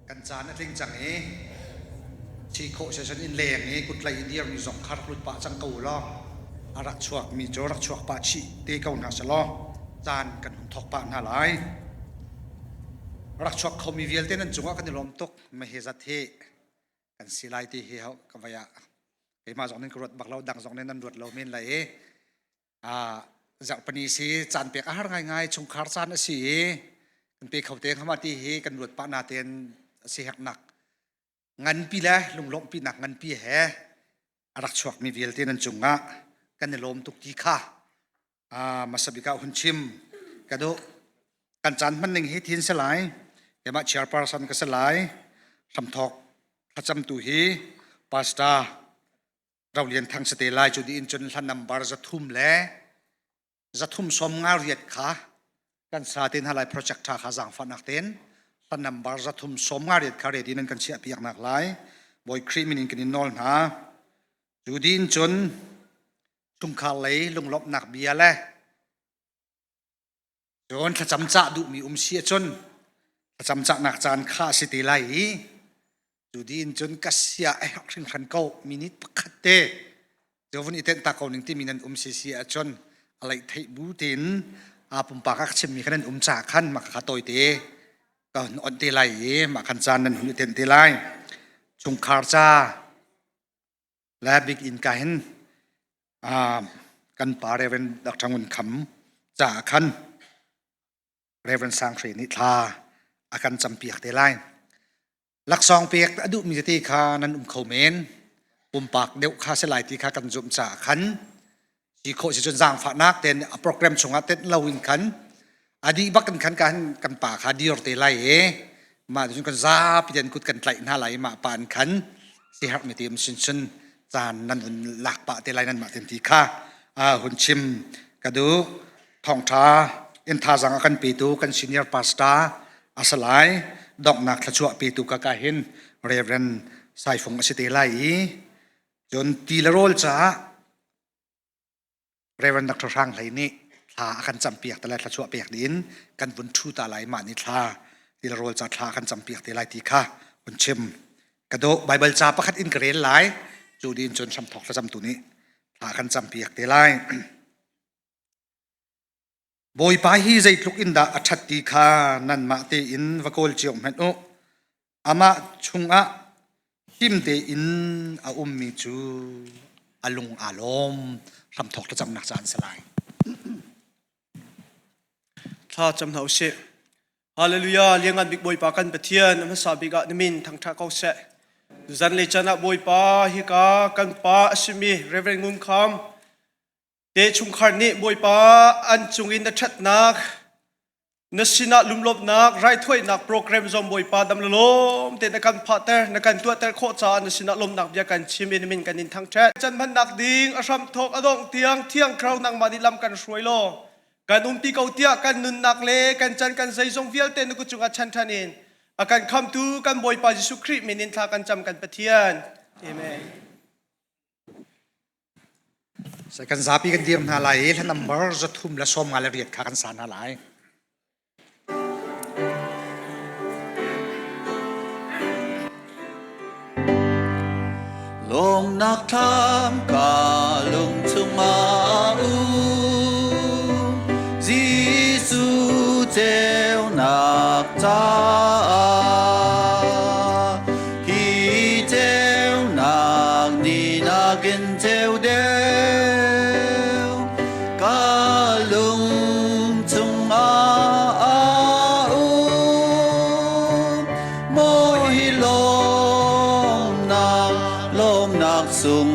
Kan caan a tling cang i si khawh sehsan in leng i kutlei i dirmi zong kha rak lut pah cang ko u law a rak chuakmi cu rak chuak pah chih te ko hna selaw caan kan hun thawk pah hna lai. Rak chuak khomi vialte nan cungah kan i lawm tuk. Mahi zat hi kan si lai ti hi ka vai ah keimah zong nin ka ruat bak lo dang zong nih nan ruat lo men lai i zarhpini si caan pek a har ngaingai chungkhar caan a si i kan pe kho te hngama ti hi kan ruat pah na tein a si herhnak nganpi le lunglawmhpi nak nganpi he a rak chuakmi vialte nan cungah kan i lawm tuk ti kha hmasa bik ah hun chim ka duh. Kan caan hman ning hi thin si lai. Keimah chairperson ka si lai. Hramthawk thlacamtu hi Pastor Rolian Thang si te lai. Cu dih in cun hla number 338 kha kan sa te hna lai. Project tha kha zaangfahnak tein hla number 358 kha ready nan kan chiah piak nak lai. Bawi Khrih min in kan in nawl hna. Cu dih in cun chungkhar lei lunglawmhnak bia le cun thlacam cah duhmi um si ahcun thlacam cahnak caan kha a si te lai i cu dih in cun ka sia a herh hringhran ko minute pakhat te cu vun i tenh ta ko ning timi nan um si si ahcun a leih theih bu tein aa pumpak a ka chimmi kha nan um caah khan mah kha tawi te ka hun onh te lai i mah khan caan nan hun i tenh te lai. Chungkhar ca le big in ka hin kan pa Reverend Dr. Ngun Kham caah khan Reverend Sang Hre nih thla a kan campiak te lai. Laksawng pek a duhmi tete kha nan um kho men. Pumpak deuh kha si lai ti kha kan zumh caah khan si khawh si cun zaangfahnak ten a program chungah tenh lo in khan a dih bak in khan kan kan pa kha dir te lai i mah cun kan zapi ten kut kan tlaih hna lai i mah pa in khan siherh mi te um sin cun caan nan hun lak pah te lai nan mah ten ti kha hun chim ka duh. Thawngṭha in thazaang a kan petu kan senior pastor a si lai. Donghnak thluachuah petu ka ka hin Reverend Saifung a si te lai i cun ti le rawl caah Reverend Dr. Hrang Hlei nih thla a kan campiak te lai, thluachuah pek ding kan vun ṭhu ta lai. Mah nih thla ti le rawl ca thla a kan campiak te lai ti kha hun chim ka dawh. Bible ca pakhat in ka rel lai. Cu din cun hramthawk thlacamtu nih thla a kan campiak te lai. Bawipa hi zeitluk in dah a ṭhat ti kha nanmah tein va kawl cio hmanh u. Amah chungah him tein a ummi cu a lung aa lawm. Hramthawk thlacamnak caan si lai. Thla cam hna usih. Hallelujah, Lianngan bik Bawipa kan Pathian, a hmasa bik ah na min thangṭhat ko seh. Zanlei caan ah Bawipa hika kan pa a simi Reverend Ngun Kham te chungkhar nih Bawipa an cungin na ṭhatnak, na sinah lunglawmhnak, raithawinak program zong Bawipa dam lawm te na kan phahter, na kan tuahter khawh caah na sinah lawmhnak bia kan chim i na min kan in thangṭhat. Can hmannak ding a hramthawk a dongh tiang Thiang Thlarau nangmah nih lam kan hruai law kan umpi ko tiah kan nunnak le kan chan kan zeizong vialte na kut cungah chan ṭhan in a kan khamtu kan Bawipa Jesuh Khrih min in thla kan cam kan Pathian. Amen. Kan zapi kan dir hna lai i hla number 358 kha kan sa hna lai. Lawmnak thlam ka lung chungah um, Jesuh ceunak caah. Hi ceunak ni nakin ceu deuh, ka lung chungah a um. Maw hi lawmnak, lawmnak sung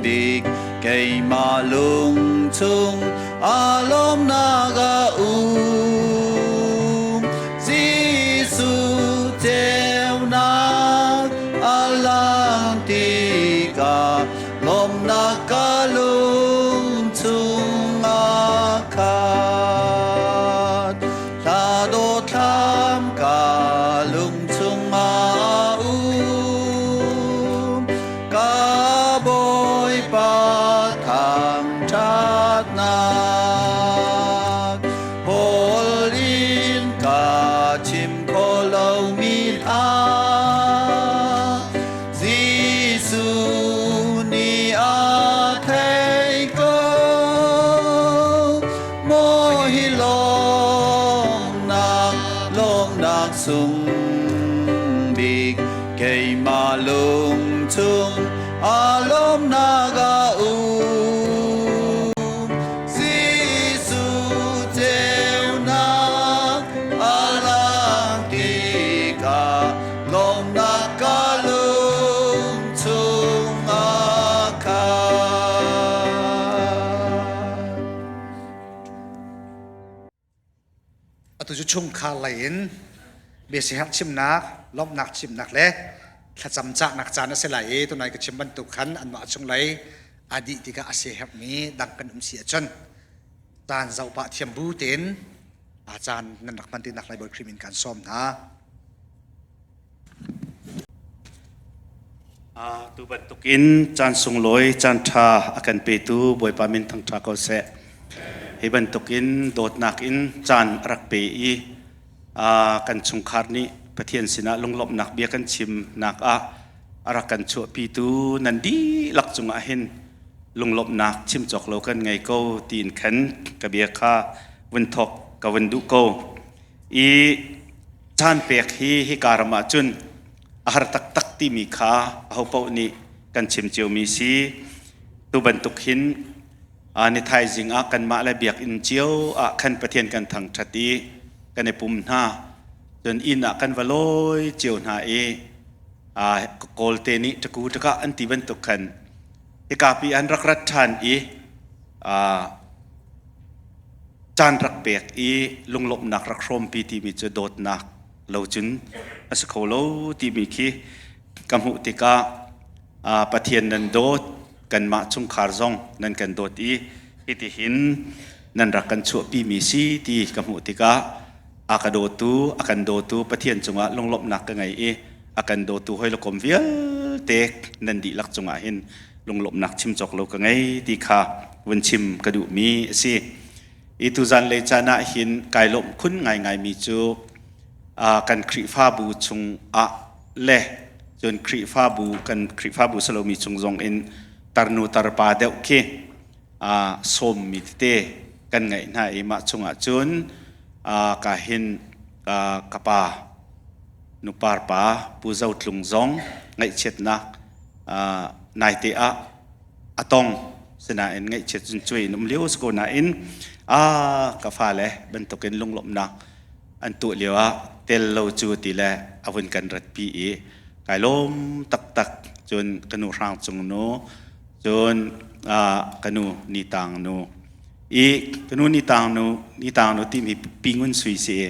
bik, keimah lung chung a lawmnak a um. Jesuh ceunak a lang tikah lawmnak ka lung chungah khat. Hla dawthlam ka lung chungah um. Ka Bawipa tha. Lawmnak sung bik keimah lung chung a lawmnak a um. Jesuh ceunak a lang tikah lawmnak ka lung chung a khat. Atu cu chungkhar lei in biasiherh chimnak, lawmhnak chimnak le thlacam cahnak caan a si lai i tunai ka chim bantuk khan anmah chung lei a dih tikah a siaherhmi dang kan um si ahcun caan zoh pah thiam bu tein a caan nan rak hman ti nak lai Bawi Khrih min kan sawm hna. Tu bantukin caan sunglawi, caan ṭha a kan petu Bawipa min thangṭha ko seh. Hi bantukin dawtnak in caan a rak pe i kan chungkhar nih Pathian sinah lunglawmhnak bia kan chimnak ah a rak kan chuahpitu nan dihlak cungah hin lunglawmhnak chim cawk lo kan ngei ko tiin khan ka bia kha vun thawk ka vun duh ko. I caan pek hi hika ram ah cun a har taktak timi kha ahopaoh nih kan chim ciomi si. Tu bantuk hin ni thaizing ah kanmah le biakinn cio ah khan Pathian kan thangṭhat i kan i pum hna. Cun inn ah kan va lawi cio hna i Kawlte nih ṭaku ṭakah an ti bantuk khan hika pi an rak rat ṭhan i caan rak pek i lunglawmhnak rak hrawmpi timi cu dawtnak lo cun a si kho lo timi khi ka hmuh tikah Pathian nan dawt, kanmah chungkhar zong nan kan dawt i hitihin nan rak kan chuahpimi si ti ka hmuh tikah a ka dawtu, a kan dawtu Pathian cungah lunglawmhnak ka ngei i a kan dawtu hoi le kom vialte nan dihlak cungah hin lunglawmhnak chim cawk lo ka ngei ti kha vun chim ka duhmi a si. I tuzan lei caan ah hin kai lawmh khun ngaingaimi cu kan Khrihfabu chung ah le cun Khrihfabu kan Khrihfabu salomi chung zong in tarnu tarpa deuh khi sawmmi tete kan ngeih hna i mah chungah cun ka hin ka pa nupar pa Pu Zo Tlung zong ngaihchiatnak naite ah a tong. Sinain ngaihchiat cun cuai in um lio si ko nain a ka fale bantukin lunglawmhnak an tuah lio ah tel lo cu ti le a vun kan ratpi i kai lawm taktak. Cun ka nu Hrang Cung nu, cun ka nu Ni Tang nu i ka nu Ni Tang nu, Ni Tang nu timi Pi Ngun Sui si i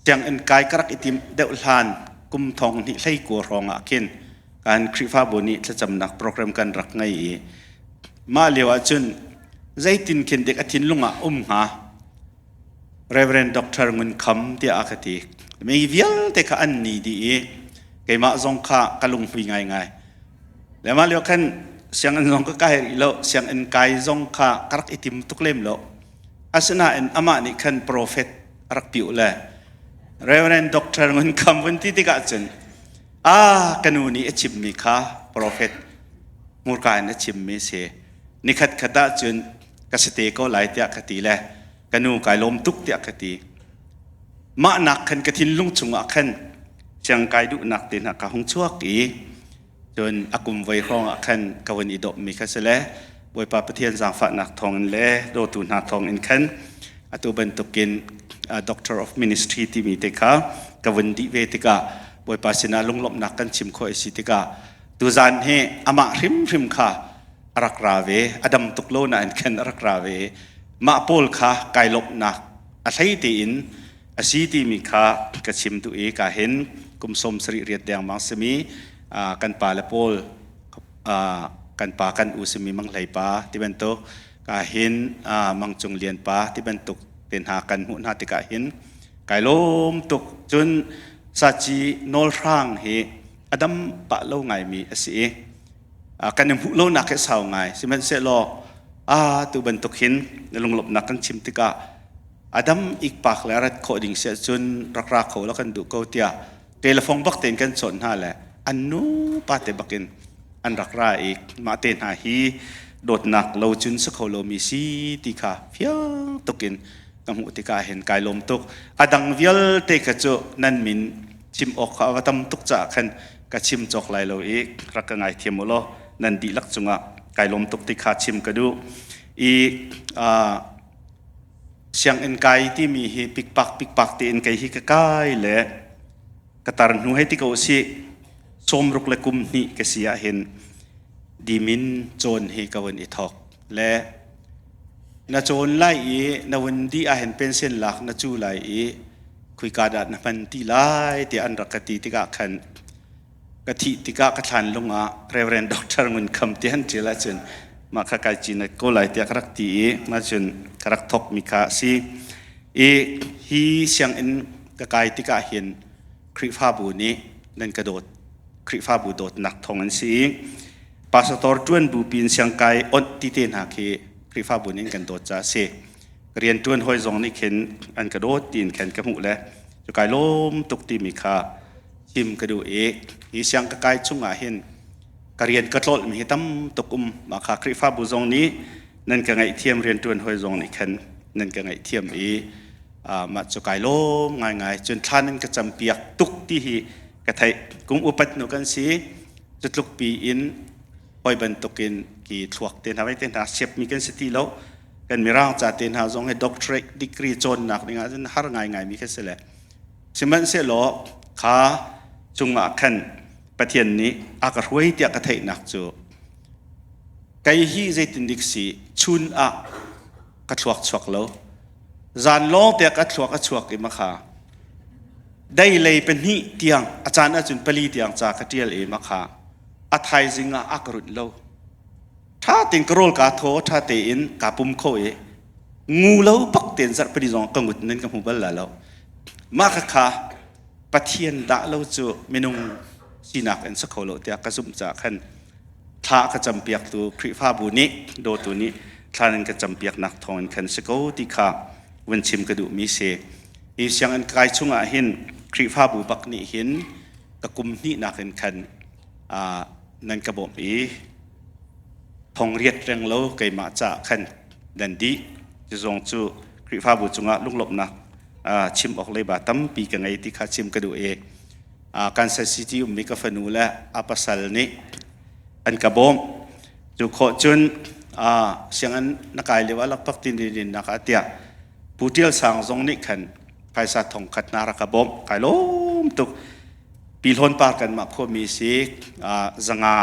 sianginn kai ka rak i tim deuh hlan kum thong hnih hlei kua hrawng ah khin kan Khrihfabu nih thlacamnak program kan rak ngei i mah lio ah cun zeitin khin dik a thinlung ah um hnga Reverend Dr. Ngun Kham tiah a ka ti. Mi vialte kha an ni dih i keimah zong kha ka lunghmui ngaingai. Le mah lio khan sianginn zong ka kai rih lo, sianginn kai zong kha ka rak i tim tuk lem lo. Asinain amah nih khan prophet a rak piuh le Reverend Dr. Ngun Kham vun ti tikah cun a ka nu nih a chimmi kha prophet hmurka in a chimmi si. Nikhat khat ah cun ka si te ko lai tiah ka ti le ka nu kai lawm tuk tiah ka ti. Mah nak khan ka thinlung chungah khan siang kai duhnak te hna ka hung chuak i cun a kum voi hrawng ah khan ka vun i dawpmi kha si le Bawipa Pathian zaangfahnak thawngin le dawtu hna thawngin khan atu bantukin Doctor of Ministry timi te kha ka vun dih ve tikah Bawipa sinah lunglawmhnak kan chim khawh a si tikah tuzan hi amah hrimhrim kha a rak ra ve. A dam tuk lo nain khan a rak ra ve. Mah pawl kha kai lawmhnak a hlei tein a si timi kha ka chim duh i ka hin kum 78 dengmang simi kan pa le pawl, kan pa kan u simi Mang Hlei pa ti bantuk, ka hin Mang Cung Lian pa ti bantuk te hna kan hmuh hna tikah hin kai lawm tuk. Cun Saci Nawl Hrang hi a dam pah lo ngaimi a si i kan i hmuh lonak hi sau ngai. Sihmanhsehlaw a tu bantuk hin lunglawmhnak kan chim tikah adam ikpak le rat khawh ding si ahcun rak ra kho la kan duh ko tiah telephone bak tein kan chawnh hna le an nu pa te bakin an rak ra i mah te hna hi dawtnak lo cun si kho lomi si ti kha fiang tukin. Ka hmuh tikah hin kai lawm tuk. A dang vialte kha cu nan min chim awk kha a va tam tuk caah khan ka chim cawk lai lo i rak ka ngaithiam u law nan dihlak cungah kai lawm tuk ti kha chim ka duh. I sianginn kai timi hi pikpak pikpak tein kei hi ka kai le ka tar hnu hei ti ko usih sawmruk le kum hnih ka si ah hin dimin cawn hi ka vun i thawk le na cawn lai i na vun dih ah hin pension lak na cu lai i khuika dah na hman ti lai tiah an rak ka ti tikah khan ka thih tikah ka thlan lung ah Reverend Dr. Ngun Kham ti han ṭial ahcun mah kha kai cin ko lai tiah ka rak ti i mah cun ka rak thawk mi kha a si. I hi sianginn ka kai tikah hin Khrihfabu nih nan ka dawt Khrihfabu dawtnak thawng an si i pastor ṭuan bu pin siangkai onh ti te hna khi Khrihfabu nih an kan dawt caah a si. Rian ṭuan hawi zong nih khin an ka dawt tiin khan ka hmuh le cu kai lawm tuk timi kha chim ka duh i hi siang ka kai chungah hin ka rian ka tlolhmi hi tam tuk um mah kha Khrihfabu zong nih nan ka ngaihthiam rianṭuan hawi zong nih khan nan ka ngaihthiam i mah cu kai lawm ngaingai cun thla nan ka campiak tuk ti hi ka theih kum upat nu kan si cu tluk pi in hoi bantukin ki thluak te hna vai te hna siapmi kan si ti lo kan mirang ca te hna zong hi doctorate degree cawnnak ding ah cun har ngaingai mi kha si le sihmanhsehlaw kha cungah khan Pathian nih a ka hruai tiah ka theihnak cu kei hi zeitin dik si chun ah ka thluak chuak lo zan lawng te ka thluak a chuak i makha dei lei pahnih tiang a caan ahcun pali tiang ca ka ṭial i makha a thaizing ah a ka runh lo ṭha tein ka rawl kaa thaw ṭha tein kaa pum kho i ngu lo bak tein zarh pali zong ka ngut nan ka hmu bal la lo mah kha kha Pathian dah lo cu minung sinak in si kho lo tiah ka zumh caah khan thla ka campiaktu Khrihfabu nih dawtu nih thla nan ka campiaknak thawngin khan si ko ti kha vun chim ka duhmi si. Hi sianginn kai chungah hin Khrihfabu bak nih hin ka kum hnihnak in khan nan ka bawmh i thong riat reng lo keimah caah khan nan dih. Cu zong cu Khrihfabu cungah lunglawmhnak chim awk leiba tampi ka ngei ti kha chim ka duh i Kansas City ummi ka fanu le a pasal nih an ka bawmh. Cu khawh cun sianginn na kai lio ah lakphak tin din nak ah tiah Pu Tial Sang zong nih khan phaisa thong khat hna rak ka bawmh. Kai lawm tuk. Pi Hlawn Par kanmah khuami si zanga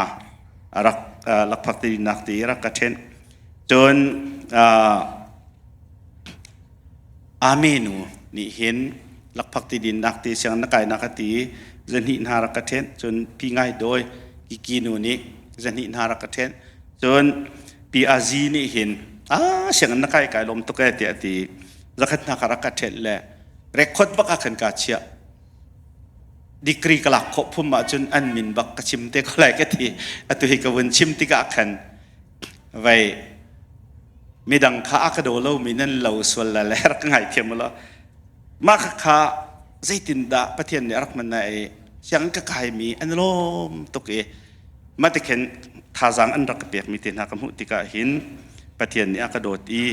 rak lakphak tin nak ti rak ka ṭhen. Cun Amenu nih hin lakphak ti dinnak ti siang na kainak a ti zahnih hna rak ka ṭhenh cun pi ngai dawi kiki nu nih zahnih hna rak ka ṭhenh cun pi azi nih hin a sianginn na kai kai lawm tuk e tiah a ti zakhat hna ka rak ka ṭhenh le record bak ah khan ka chiah degree ka lak khawh phum ahcun an min bak ka chim te ko lai ka ti atu hi ka vun chim tikah khan Vei midang kha a ka daw lomi nan lo sual la le rak ka ngaithiam u law mah kha zeitindah Pathian nih a rak hman na i sianginn ka kaimi an lawm tuk i mah ti khin thazaang an rak ka pekmi te hna ka hmuh tikah hin Pathian nih a ka dawt i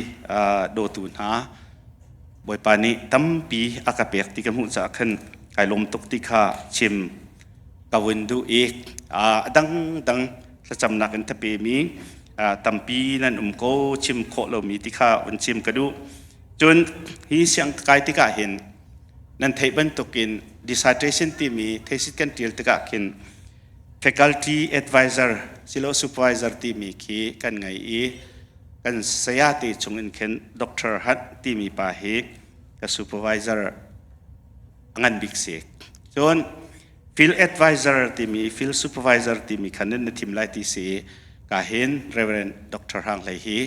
dawtu hna Bawipa nih tampi a ka pek ti ka hmuh caah khan kai lawm tuk ti kha chim ka vun duh i a dangdang thlacamnak in thapemi tampi nan um ko chim khawh lomi ti kha vun chim ka duh. Cun hi siang kai tikah hin nan theih bantukin dissertation timi thesis kan ṭial tikah khin faculty advisor silo supervisor timi khi kan ngei i kan sayate chungin khin Dr. Hunt timi pa hi ka supervisor a ngan bik si. Cun field advisor timi field supervisor timi khan na thim lai ti si ka hin Reverend Dr. Hang Hlei hi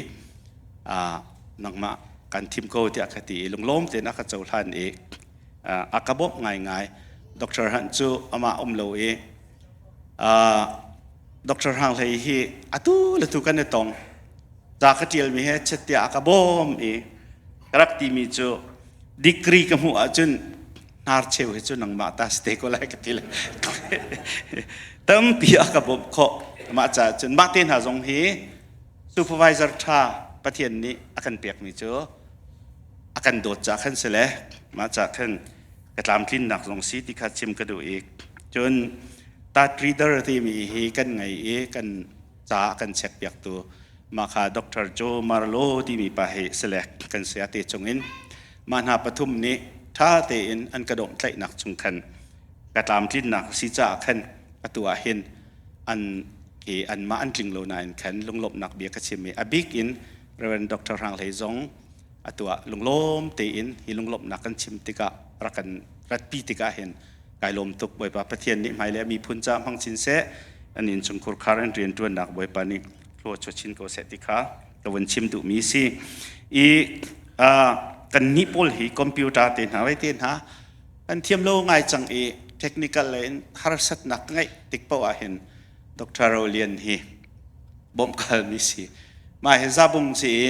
nangmah kan thim ko tiah ka ti i lunglawm tein a ka cohlan i a ka bawmh ngaingai. Dr. Han cu amah um lo i Dr. Hang Hlei hi atu le tu kan i tong. Ca ka ṭialmi he chet tiah a ka bawm i ka rak timi cu degree ka hmuh ahcun hnarcheu hi cu nangmah ta si te ko lai ka ti le tampi a ka bawmh khawh mah caah cun mah te hna zong hi supervisor ṭha Pathian nih a kan pekmi cu. A kan dawt ca khan si le mah ca khan ka tlamtlinnak zong si ti kha chim ka duh i cun tat reader timi hi kan ngei i kan ca kan check piaktu mah kha Dr. Joe Marlowe timi pa hi select kan si a te chungin mah hna pathum nih ṭha tein an ka dawmhtlaihnak chung khan ka tlamtlinnak si caah khan atu ah hin an hi anmah an tling lo nain khan lunglawmhnak bia ka chim i a bik in Reverend Dr. Hrang Hlei zong atu ah lunglawm tein hi lunglawmhnak kan chim tikah rak kan ratpi tikah hin kai lawm tuk. Bawipa Pathian nih hmailei a miphun caah hmang chin seh, an innchungkhur khar an rianṭuannak Bawipa nih thlua chuah chin ko seh ti kha ka vun chim duhmi si. I kan nih pawl hi computer te hna vai te hna kan thiam lo ngai cang i technical lei in harsatnak ka ngeih tik paoh ah hin Dr. Rolian hi bawmhkal mi si. Mah hi zabung si i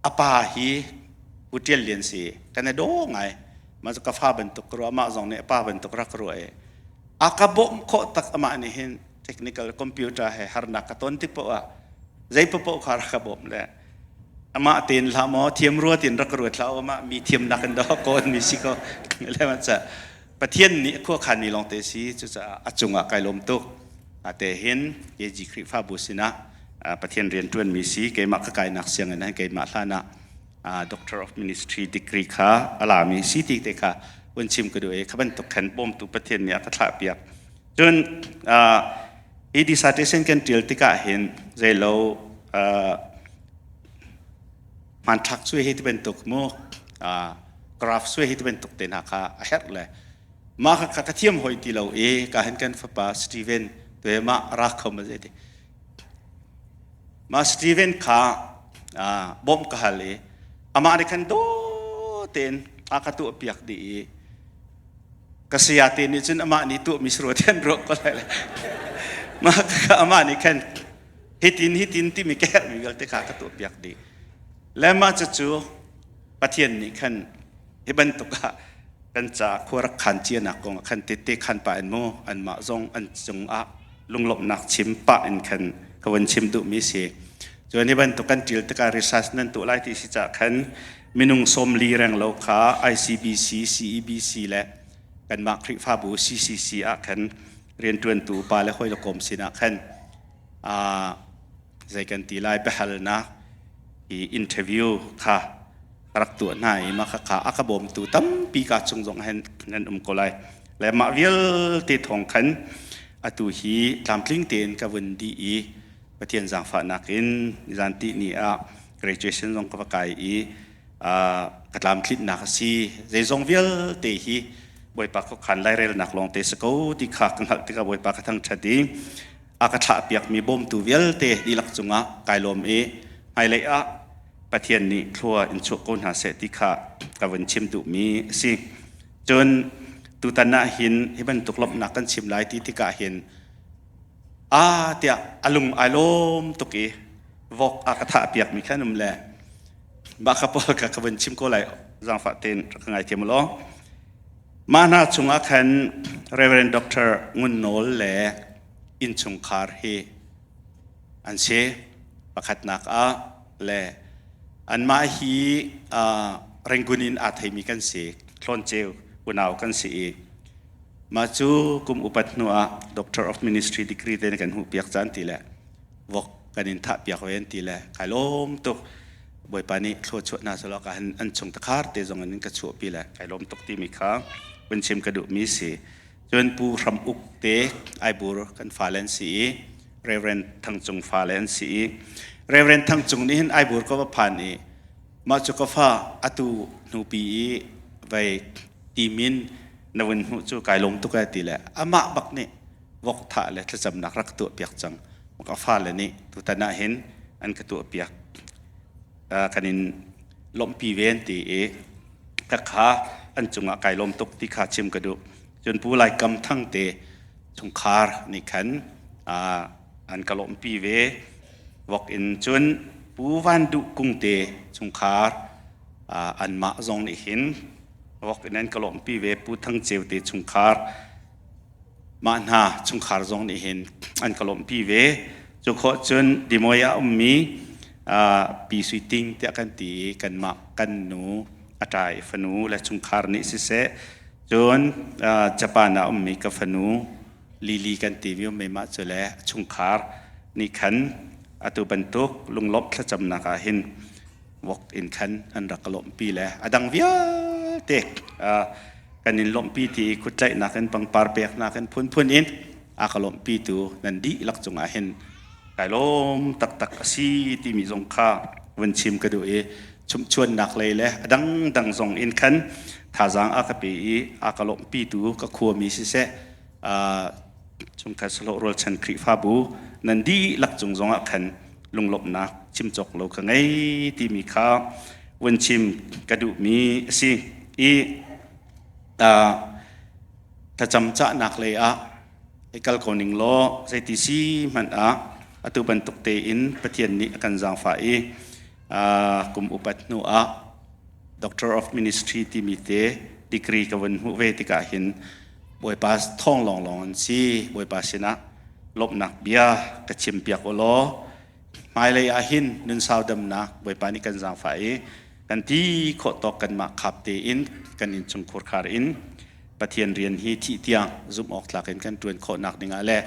a pa hi Pu Ṭial Lian si, kan i daw ngai. Mah cu ka fa bantuk ka ruah, mah zong nih a pa bantuk rak ka ruah i a ka bawmh khawh tak. Amah nih hin technical computer he harnak ka ton tik paoh ah zei paoh kha rak ka bawmh le amah tein hlah maw thiam rua tin rak ka ruat hlah, amah mi thiamnak in dawh kawn mi si ko le ma ca Pathian nih khuakhan mi lawngte si. Cucaah a cungah kai lawm tuk. Ate hin KG Khrihfabu sinah Pathian rian ṭuan mi si. Keimah ka kainak sianginn ah keimah hlan ah Doctor of Ministry degree kha a lami si ti te kha vun chim ka duh i kha bantuk khan bawmtu Pathian nih a ka thlah piak. Cun hi dissertation kan ṭial tikah hin zeilo hmanthlak suai hi ti bantuk mu, graph suai hi ti bantuk te hna kha a herh le mah kha ka thiam hoi ti lo i ka hin kan fapa Steven tuhe mah ra kho ma zei ti mah Steven kha bawmh ka hal i amah nih khan daw tein a ka tuah piak dih i ka saya te nih cun amah nih tuah mi sarua te an ruah ko lai le mah kha amah nih khan hitin hitin timi ka herhmi vialte kha ka tuah piak dih le mah cucu Pathian nih khan hi bantuk ah kan ca khua rak khan cianak kong ah khan tette khan pah in mu anmah zong an cungah lunglawmhnak chim pah in khan ka van chim duhmi si. Cun hi bantuk kan ṭil tikah research nan tuah lai ti si cah khan minung 40 reng lo kha ICBC, CEBC le kanmah Khrihfabu CCC ah khan rianṭuantu upa le hawi le kom sinah khan zei kan ti lai, biahalnak i interview kha rak tuah hna i mah kha a ka bawmtu tampi ka chung zong hen nan um ko lai le mah vialte thawng khan atu hi tlamtling tein ka vun dih i Pathian zaangfahnak in nizan ti ni ah graduation zong ka va kai i ka tlamtlinnak a si. Zeizong vialte hi Bawipa khuakhan lairelnak lawngte si ko ti kha ka hngalh tikah Bawipa ka thangṭhat i a ka thlahpiakmi bawmtu vialte dihlak cungah kai lawm i hmailei ah Pathian nih thlua in chuah ko hna seh ti kha ka vun chim duhmi a si. Cun tutan ah hin hi bantuk lawmhnak kan chim lai ti tikah hin a tiah a lung ai lawm tuk i vok a ka thah piakmi khan um le mah kha pawl kha ka vun chim ko lai, zaangfah tein rak ka ngaithiam law. Mah hna chungah khan Reverend Dr. Ngun Nawl le innchungkhar hi an si pakhatnak ah le anmah hi Rangoon in aa theimi kan si, Hlawnceu unau kan si i mah cu kum upat hnu ah Doctor of Ministry degree te kan hmuh piak caan ti le vok kan in thah piak ve an ti le kai lawm tuk. Bawipa nih thluachuah hna selaw ka han an chung takhar te zong in ka chuahpi le kai lawm tuk timi kha vun chim ka duhmi si. Cun Pu Hram Uk te Aibur kan fale an si i Reverend Thang Cung fale an si i Reverend Thang Cung nih hin Aibur ka va phan i mah cu ka fa atu hnupi i vei timin na vun hmuh cu kai lawm tuk ai ti le amah bak nih vok thah le thlacamnak rak tuah piak cang. Ka fale nih tutan ah hin an ka tuah piak, kan in lawmhpi ve an ti i ka kha an cungah kai lawm tuk ti kha chim ka duh. Cun Pu Lai Kam Thang te chungkhar nih khan an ka lawmhpi ve vok in. Cun Pu Van Duh Kung te chungkhar anmah zong nih hin vok in an ka lawmhpi ve. Pu Thang Ceu te chungkhar, mah hna chungkhar zong nih hin an ka lawmhpi ve. Cu khawh cun Dimoy ah ummi Pi Sui Ting tiah kan ti i kanmah kan nu a ṭai fanu le chungkhar nih siseh cun Japan ah ummi ka fanu Lily kan timi ummi mah cu le chungkhar nih khan atu bantuk lunglawmh thlacamnak ah hin walk in khan an rak ka lawmhpi le a dang vialte kan in lawmhpi ti i kutlaihnak in pangpar peknak in phunphun in a ka lawmhpi tu nan dihlak cungah hin kai lawm taktak a si timi zong kha vun chim ka duh i chumhchuannak lei le a dangdang zong in khan thazaang a ka pe i a ka lawmhpi tu ka khuami siseh chungkhat sahlawh rualchan Khrihfabu nan dihlak cung zongah khan lunglawmhnak chim cawk lo ka ngei timi kha vun chim ka duhmi a si i thlacam cahnak lei ah i kal ko ning law zeiti si hmanh ah atu bantuk tein Pathian nih a kan zaangfah i kum upat hnu ah Doctor of Ministry timi te degree ka vun hmuh ve tikah hin Bawipa thawng lawnglawng an si. Bawipa sinah lawmhnak bia ka chimpiak u law hmailei ah hin nunsau damnak Bawipa nih kan zaangfah i kan ti khawh tawk kanmah khap tein kan innchungkhur khar in Pathian rian hi thih tiang zumh awk tlak in kan ṭuan khawhnak dingah le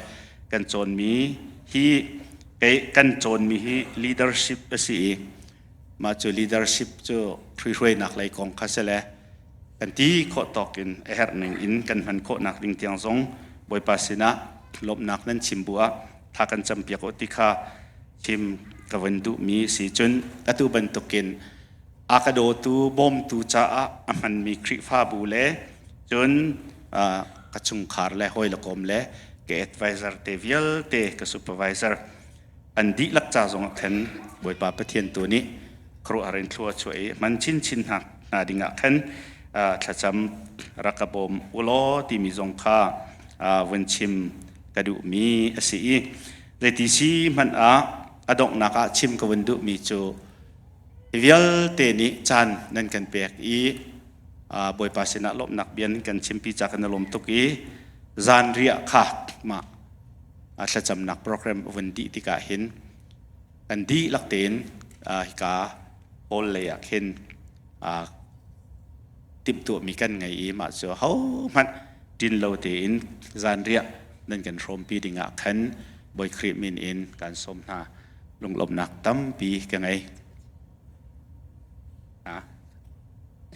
kan cawnmi hi kan cawnmi hi leadership a si i mah cu leadership cu hruihruainak lei kong kha si le kan ti khawh tawk in a herh ning in kan hman khawhnak ding tiang zong Bawipa sinah lawmhnak nan chim bu ah tha kan campiak u ti kha chim ka vun duhmi si cun atu bantukin a ka dawtu bawmtu caah a hmanmi Khrihfabu le cun ka chungkhar le hawi le kom le ka advisor te vialte ka supervisor an dihlak ca zong ah khan Bawipa Pathian tu nih khuaruahhar in thlua chuah i hman chinchin hna hna ding ah khan thlacam rak ka bawm u law timi zong kha vun chim ka duhmi a si i zeiti si hmanh ah a donghnak ah chim ka vun duhmi cu hi vialte nih caan nan kan pek i Bawipa sinah lawmhnak bia nan kan chimpi ca kan i lawm tuk i zan riah kha mah thlacamnak program vun dih tikah hin kan dihlak tein hika hall lei ah khin timhtuahmi kan ngei i mah cu hohmanh ṭin lo tein zanriah nan kan hrawmpi dingah khan Bawi Khrih min in kan sawm hna. Lunglawmhnak tampi ka ngei.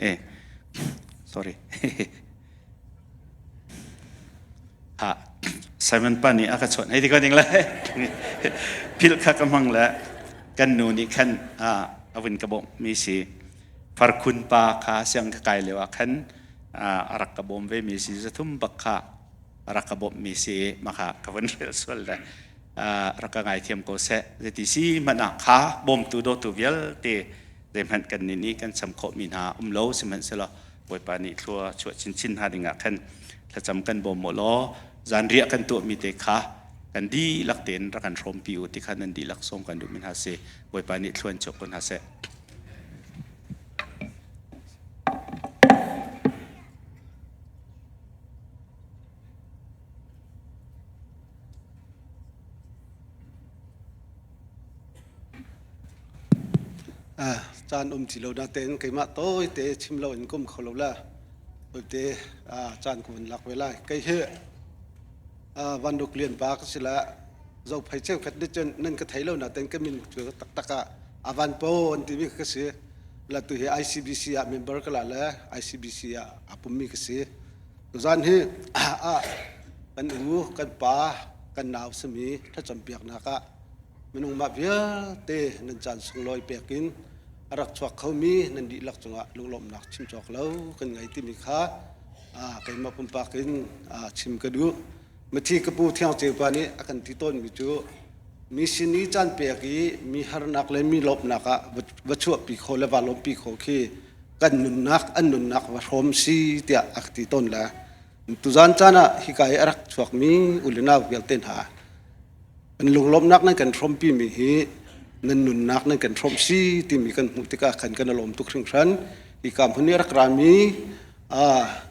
Eh, sorry. Ha, Simon pa nih a ka chawnh hei ti ko ding le philh kha ka hmang le kan nu nih khan a vun ka bawmh mi si farkhun pa kha siang ka kai lio ah khan a rak ka bawm ve mi si zathum bak kha a rak ka bawmh mi si maka ka vun rel sual le rak ka ngaithiam ko seh zeiti si hmanh ah kha bawmtu dawtu vialte zeihmanh kan nih nih kan cham khawh mi hna um lo sihmanhsehlaw Bawipa nih thlua chuah chinchin hna dingah khan thlacam kan bawm maw law zanriah kan tuahmi te kha kan dihlak tein rak kan hrawmpi u ti kha nan dihlak sawm kan duhmi hna si Bawipa nih thluan chuak ko hna seh. Caan um ti lo natein keimah tawite chim lo in kum kho lo la tawite caan ka vun lak ve lai. Kei hi Vanruk Lian pa ka si la Zophei cheukhat nih cun nan ka thei lo natein ka min cu taktak ah Avan Po an timi ka si. La tu hi ICBC ah member ka la le ICBC ah aa pummi ka si. Tuzaan hi kan u, kan pa, kan nau simi thlacam piaknak ah minung mah vialte nan caan sunglawi pek in a rak chuak khomi nan dihlak cungah lunglawmhnak chim cawk lo kan ngei timi kha keimah pumpak in chim ka duh. Mithi ka pu Thiang Ceu pa nih a kan ti tawnmi cu mi sin i caan pek i mi harnak le mi lawmhnak ah va chuahpi kho le va lawmhpi kho khi kan nunnak an nunnak va hrawm si tiah a ka ti tawn le tuzaan caan ah hika i a rak chuakmi u le nau vialte hna kan lunglawmhnak nan kan hrawmpi mi hi nan nunnak nan kan hrawmh si timi kan hmuh tikah khan kan lawm tuk hringhran hika hmun i a rak rami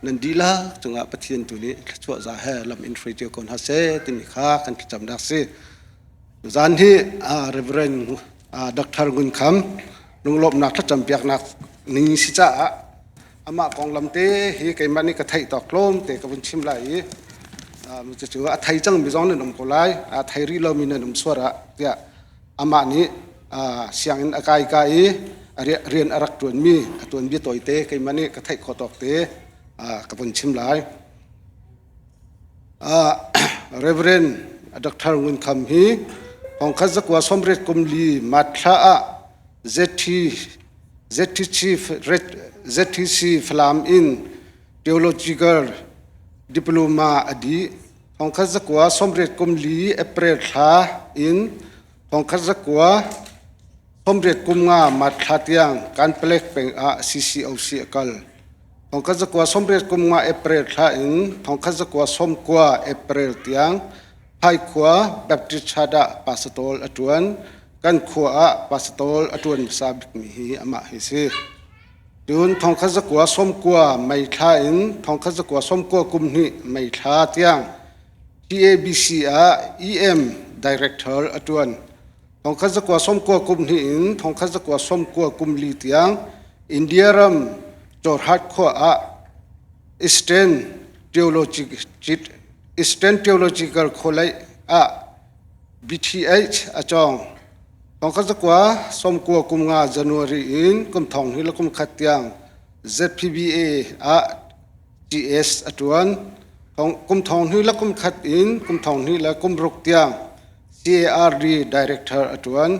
nan dihlak cungah Pathian tu nih thluachuah za he lam in hruai cio ko hna seh timi kha kan thlacamnak si zan hi Reverend. Dr. Ngun Kham lunglawmhnak thlacam piaknak ning si caah amah konglam te hi keimah nih ka theih tawk tlawm te ka vun chim lai i cucu a thei cangmi zong nan um ko lai, a thei rih lomi nan um suar ah tiah amah nih sianginn a kai ka i rian a rak ṭuanmi a tuanbia tawite keimah nih ka theih khawh tawk te ka vun chim lai. Reverend Dr. Ngun Kham hi thongkhat zakua sawmriat kum li March thla ah ZT ZTC ZTC Falam in Theological Diploma a dih. Thongkhat zakua sawmriat kum li April thla in thongkhat zakua sawmriat kum nga March thla tiang Kanpalek peng ah CCOC a kal. Thongkhat zakua sawmriat kum nga April thla in thongkhat zakua sawmkua April tiang Phaikhua Baptist Church ah pastor a ṭuan. Kan khua ah pastor a ṭuan hmasa bikmi hi amah hi si. Cun thongkhat zakua sawmkua May thla in thongkhat zakua sawmkua kum hnih May thla tiang TABC ah EM Director a ṭuan. Thongkhat zakua sawmkua kum hnih in thongkhat zakua sawmkua kum li tiang India ram Jorhat khua ah Eastern Theological, Eastern Theological College ah BTH a cawng. Thongkhat zakua sawmkua kum nga January in kum thong hnih le kum khat tiang ZPBA ah GS a ṭuan. Kum thong hnih le kum khat in kum thong hnih le kum ruk tiang CARD Director a ṭuan.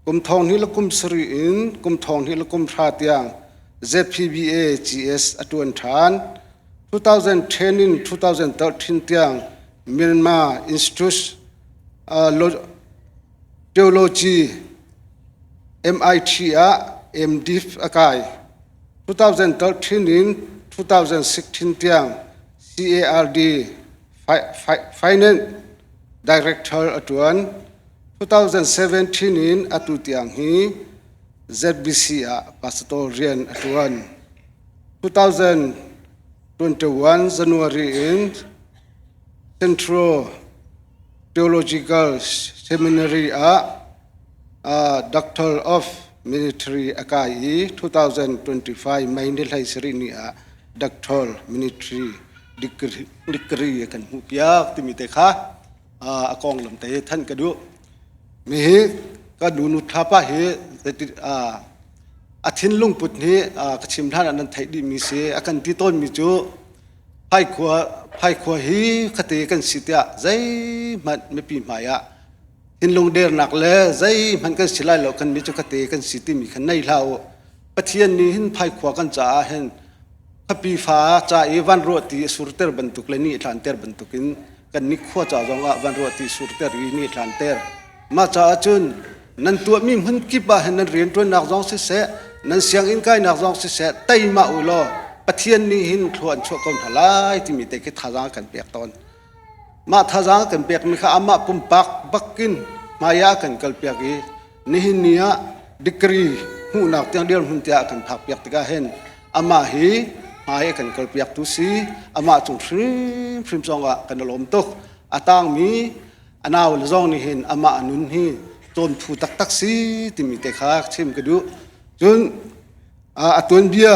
Kum thong hnih le kum sarih in kum thong hnih le kum hra tiang ZPBA GS a ṭuan ṭhan. 2010 in 2013 tiang Myanmar Institute Theology MIT ah MDiv a kai. 2013 in 2016 tiang CARD Finance Director a ṭuan. 2017 in atu tiang hi ZBC ah pastor rian a ṭuan. 2021 January in Central Theological Seminary ah Doctor of Ministry a kai i 2025 May ni hlei sarih ni ah Doctor Ministry degree kan hmuh piak timi te kha a konglam te than ka duh. Mi hi ka nu thlapa hi a thinlung put hi ka chim hlan ah nan theih dih mi si a kan ti tawn mi cu Phaikhua phaikhua hi khate kan si tiah zeihmanh mipi hmai ah thinlung dernak le zeihmanh kan si lai lo kan mi cu khate kan si timi kha nei hlah u. Pathian nih hin phaikhua kan caah hin khuapi fa ca i van ruahti a surter bantuk le ni a tlanter bantukin kan ni khua ca zong ah van ruahti surter i ni a tlanter. Mah caah cun nan tuahmi hmun kip ah hin nan rianṭuannak zong siseh, nan sianginn kainak zong siseh, teima u law Pathian nih hin thlua an chuah ko hna lai timi te khi thazaang a kan pek tawn. Mah thazaang a kan pekmi kha amah pumpak bakin hmai ah a kan kalpiak i nihin ni ah degree hmuhnak tiang dirhmun tiah a kan phakpiak tikah hin amah hi hmai a kan kalpiaktu si amah cung hrimhrim zongah kan i lawm tuk. A tangmi a nau le zong nih hin amah a nun hi cawnphu taktak si timi te kha chim ka duh. Cun a tuanbia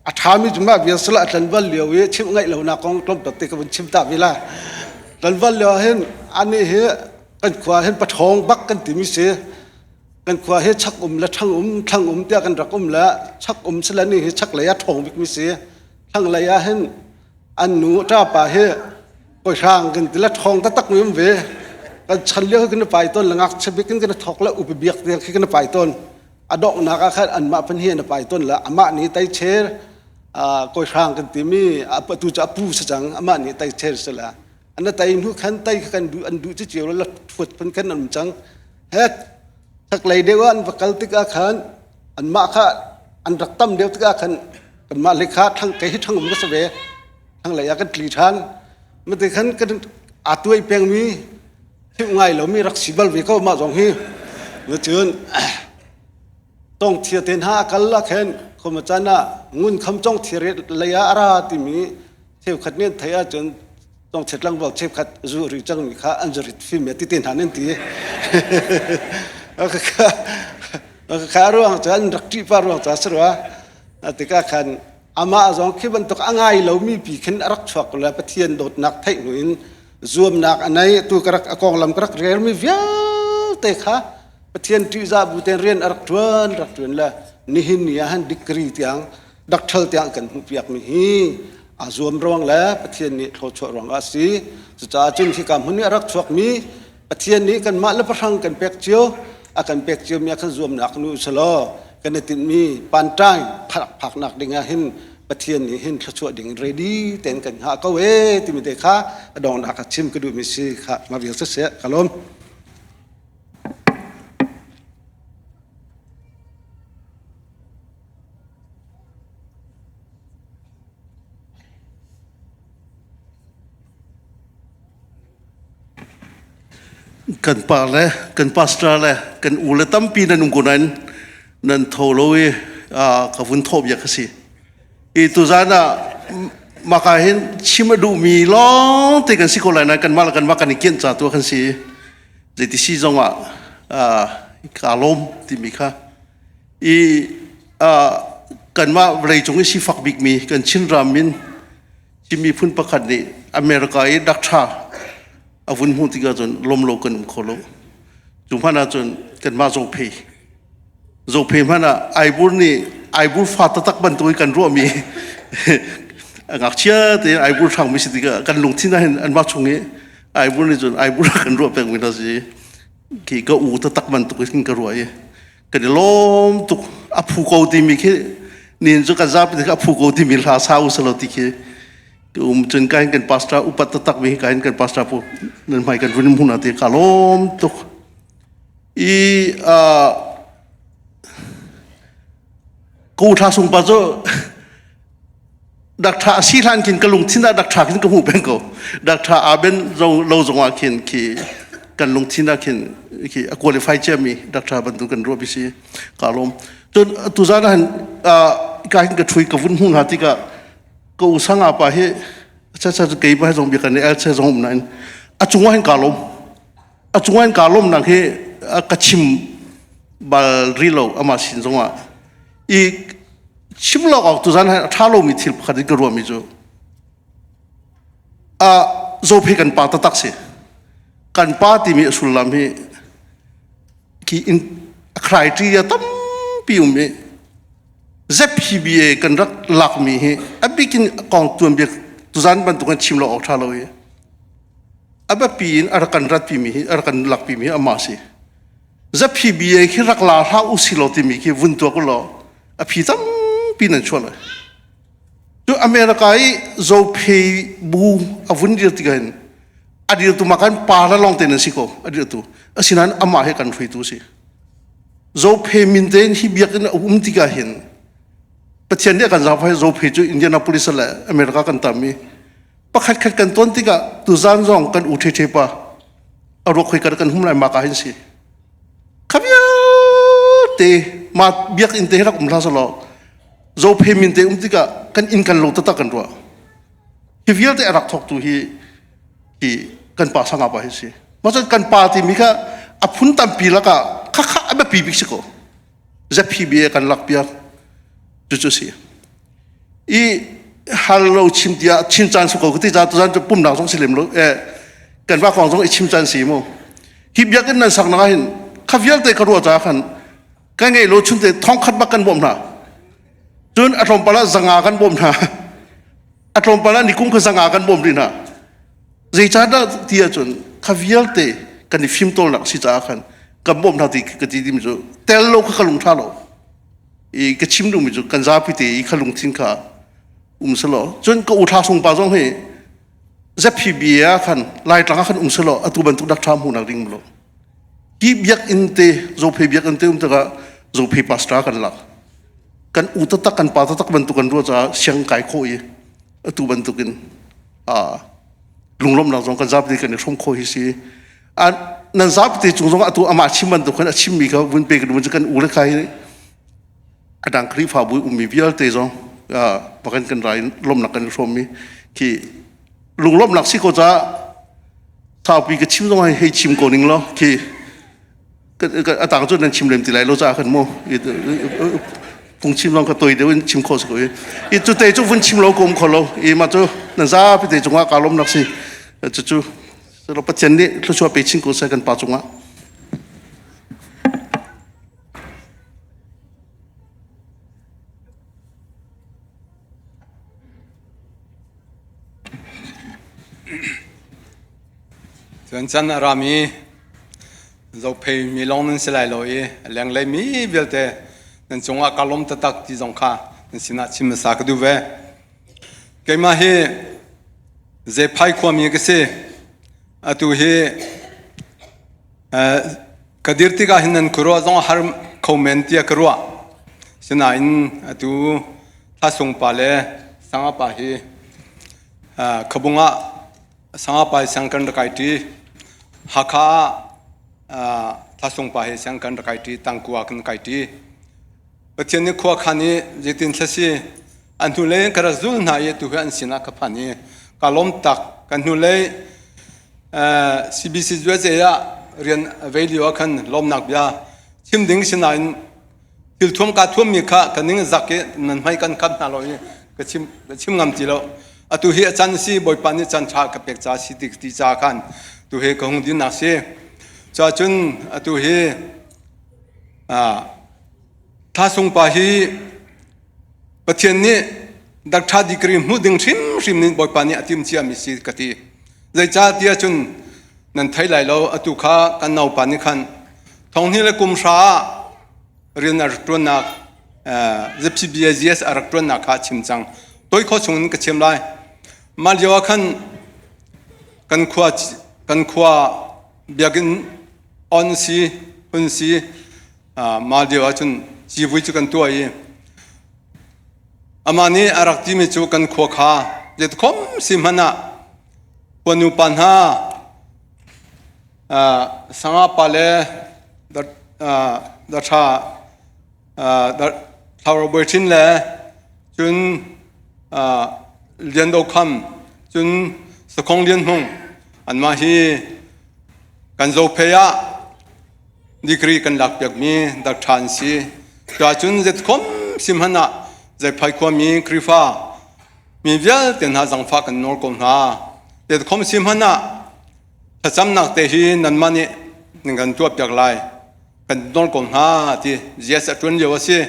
a ṭhami cu mah bia sala a tlanval lio i chimh ngaih lonak kong tlawmpal te ka vun chim ta ve la. Tlanval lio ah hin anih hi kan khua hin paṭhawng bak kan timi si. Kan khua hi chak um le ṭhang um, thlang um tiah kan rak um le chak um sila ni hi chaklei ah ṭhawng bikmi si. Thlanglei ah hin an nu ṭapa hi koihrang kan ti le ṭhawng taktak mi um ve. Kan chan lio hi kan i pai tawn le ngakchia bik in kan i thawk le upa biak tiang khi kan i pai tawn. A donghnak ah khan anmah pan hi an i pai tawn le amah nih teicher koihrang kan timi atu cu a pu si cang amah nih teicher si le an tei hnu khan tei kha kan duh an duh ci cio la thuat phun khan an um cang. Het chaklei deuh ah an va kal tikah khan anmah kha an rak tam deuh tikah khan kanmah le kha thang kei hi thang um ka si ve thlanglei ah kan tli ṭhan mate khan kan aa tuai pengmi thimh ngai lomi rak si bal ve ko mah zong hi cun tong thia te hna a kal ah khin khoma caan ah ngun kham cong thir lei ah a ra timi cheukhat nih an theih ahcun tong chet tlangval cheukhat zu ri cangmi kha an zurit fim ti te hna nan ti. Kha ruang cun rak ṭih pa ruang ca si rua. Tikah khan amah zong khi bantuk a ngai lomi pi khin a rak chuak le Pathian dawtnak theih hnu in zuamnak a nei tu ka rak a konglam ka rak relmi vialte kha Pathian ṭihzah bu tein rian a rak ṭuan rak ṭuan le nihin ni ah han degree tiang doctor tiang kan hmuhpiakmi hi aa zuam ruang le Pathian nih thluachuah ruang ah a si. Cucaah cun hika hmun i a rak chuakmi Pathian nih kanmah le pahrang kan pek cio a kan pek ciomi a kan zuamnak nu selaw kan i tinhmi panṭai phaknak ding ah hin Pathian nih hin thluachuah ding ready tein kan hngah ko ee timi te kha a donghnak ah chim ka duhmi si kha ma vial siseh ka lawm. Kan pa le kan pastor le kan u le tampi nan um ko nain nan tho lo i ka vun thawh bia ka si. I tuzan ah maka hin chim a duhmi lawng te kan si ko lai nain kanmah le kanmah kan i kianh ca tu kan si. Zeiti si zong ah kaa lawm timi kha i kanmah vawleicung i sifak bikmi kan Chinram in Chin miphun pakhat nih America i dakṭha a vun hmuh tikah cun lawm lo kan um kho lo. Cu hmanh ahcun kanmah Zophei Zophei hmanh ah Aibur nih Aibur fa taktak bantuk i kan ruahmi ngakchia tein Aibur hrangmi si tikah kan lungthin ah hin anmah chung i Aibur nih cun Aibur kan ruah pengmi hna si. Khi ka u taktak bantuk in ka ruah i kan i lawm tuk a phu ko timi khi nin cu kan zapi a phu ko timi hla sa u salo ti khi um cun kain kan pastor upat taktak mi kain kan pastor pu nan hmai kan vun hmun ati ka lawm tuk i a ko tha sung pa cu Dakṭha a si hlan khin ka lungthin ah dakṭha khin ka hmuh peng ko. Dakṭha aa ben lo zong ah khin khi kan lungthin ah khin khi a qualify ciami dakṭha bantuk kan ruah si ka lawm. Cun tuzan ah hin ka hin ka ṭhui ka vun hmuh hna tikah ka u sanga pa hi cha cha kei pa zong bia kan el che zong um nain a cungah hin ka lawm. A cungah hin ka lawm nak hi ka chim bal ri lo ama sin zongah i chim lo awk tuzan a ṭha lomi thil pakhat in ka ruahmi cu a zophe kan pa taktak si kan pa timi a sullam hi khi in a criteria tampi um i ZPBA kan rak lakmi hi a bikin kong tuan biak tuzan bantuk in chim lo awk ṭha lo i a biapi in a rak kan ratpimi hi a rak kan lakpimi hi amah si ZPBA khi rak la hlah u si law timi khi vun tuak u law a phi tampi nan chuah lai. Cu America i Zophei bu a vun dir tikah hin a dirtu ma kan pa la lawng te nan si ko a dirtu asinain amah he kan hruaitu si. Zophei min tein hi biakinn a um tikah hin Pathian nih a kan zaangfah Zophei cu Indianapolis le America kan tam i pakhat khat kan ton tikah tuzan zong kan u ṭhe pa a ruak khoi kan hum lai ma ka hin si kha vialte ma biakinn te rak um hlah selaw zophe min te um tikah kan inn kan lo taktak kan ruah hi vialte a rak thawktu hi hi kan pa sanga pa hi si ma kan pa timi kha a phun tampi lakah kha kha a biapi bik si ko ZPB kan lak piak cu cu si i hal lo chim tiah chim caan su ko ti ca tuzan cu pumnak zong si lem lo eh kan va kong zong i chim caan si mu hi biakinn nan sak nak hin kha vialte ka ruah ca khan ka ngei lo chunte thong khat bak kan bawm hna cun a tlawmpal ah zanga kan bawm hna a tlawmpal ah nikum kha zanga kan bawm rih hna zeicahdah ti ahcun kha vialte kan i fimtawlnak si caah khan kan bawm hna ti ka ti dimi cu tel lo kha ka lung ṭha lo i ka chim duhmi cu kan zapi te i kha lungthin kha um selaw cun ka u thla sung pa zong hi ZPB ah khan Laitlang ah khan um selaw atu bantuk dak ṭha hmuhnak ding lo hi biakinn te Zophei biakinn te um tikah Zophei pastor kan lak kan u taktak kan pa taktak bantuk kan ruah caah siang kai khawh i atu bantukin a lunglawmhnak zong kan zapi kan i hrawm khawh hi si nan zapi te cung zong atu amah chim bantuk khan a chimmi kha vun pe kan kan u le kha hi a dang Khrihfabu ummi vialte zong pakan kan rai lawmnak kan i hrawmmi khi lunglawmhnak si ko caah saupi ka chim zong hei chim ko ning law khi. A tang cu nan chim lem ti lai lo ca khan mu. Phung chim long ka toi deuh in chim kho si ko i. I cu te cu vun chim lo ko um kho lo. I ma cu nan zapi te cungah ka lawm nak si. Cu cu Pathian nih thluachuah pe chin ko seh kan pa cungah. Cun can a rami zophei mi lawng nan si lai lo i a lenglei mi vialte nan cungah ka lawm taktak ti zong kha nan sinah chim hmasa ka duh ve. Keimah hi Zephai khuami ka si. Atu hi Ka dir tikah hin nan khuaruah zong a har kho men tiah ka ruah. Sinain atu Thlasung pa le Sanga pa hi Khabung ah Sanga pa hi siang kan rak kai ṭi. Hakha ah Thlasung pa hi siang kan rak kai ṭi, tangkua kan kai ṭi. Pathian nih khua khan i zeitin thla si an hnulei in ka rak zul hna i atu hi an sinah ka phan i ka lawm tak. Kan hnulei CBC USA ah rian a vei lio ah khan lawmnak bia chim ding sinain thil thuam kaa thuammi kha ka ning zak i nan hmai kan khat hna lo i ka chim ka chim ngam ti lo. Atu hi a can si Bawipa nih can ṭha ka pek ca si ti ti ca khan tu hi ka hung dinnak si. Cacun atu hi Thasung pa hi Pathian nih dakṭha degree hmuh ding hrimhrim nih Bawipa nih a tim ciami si ka ti. Zeicah tiah cun nan thei lai lo atu kha kan naupa nih khan thonghnih le kum hra ah rian a rak ṭuannak ZPBAGS a rak ṭuannak kha a chim cang. Toi khawh chung in ka chim lai. Mah lio ah khan kan khua kan khua biakinn on si hun si mah lio ahcun civui cu kan tuah i amah nih a rak timi cu kan khua kha zeitikhom si hmanh ah khua nupa hna sanga pa le daṭha Thlauro Bawi le cun Lian Do Kham cun Sakhong Lian Hmung anmah hi kan Zophei ah degree kan lakpiakmi dak ṭha an si. Cuahcun zetkhom si hmanh ah Zeiphai khuami Khrihfa mi vialte hna zangfah kan nawl ko hna. Zetkhom si hmanh ah thlacamnak te hi nanmah nih nan kan tuahpiak lai kan nawl ko hna ti GS a ṭuan lio a si.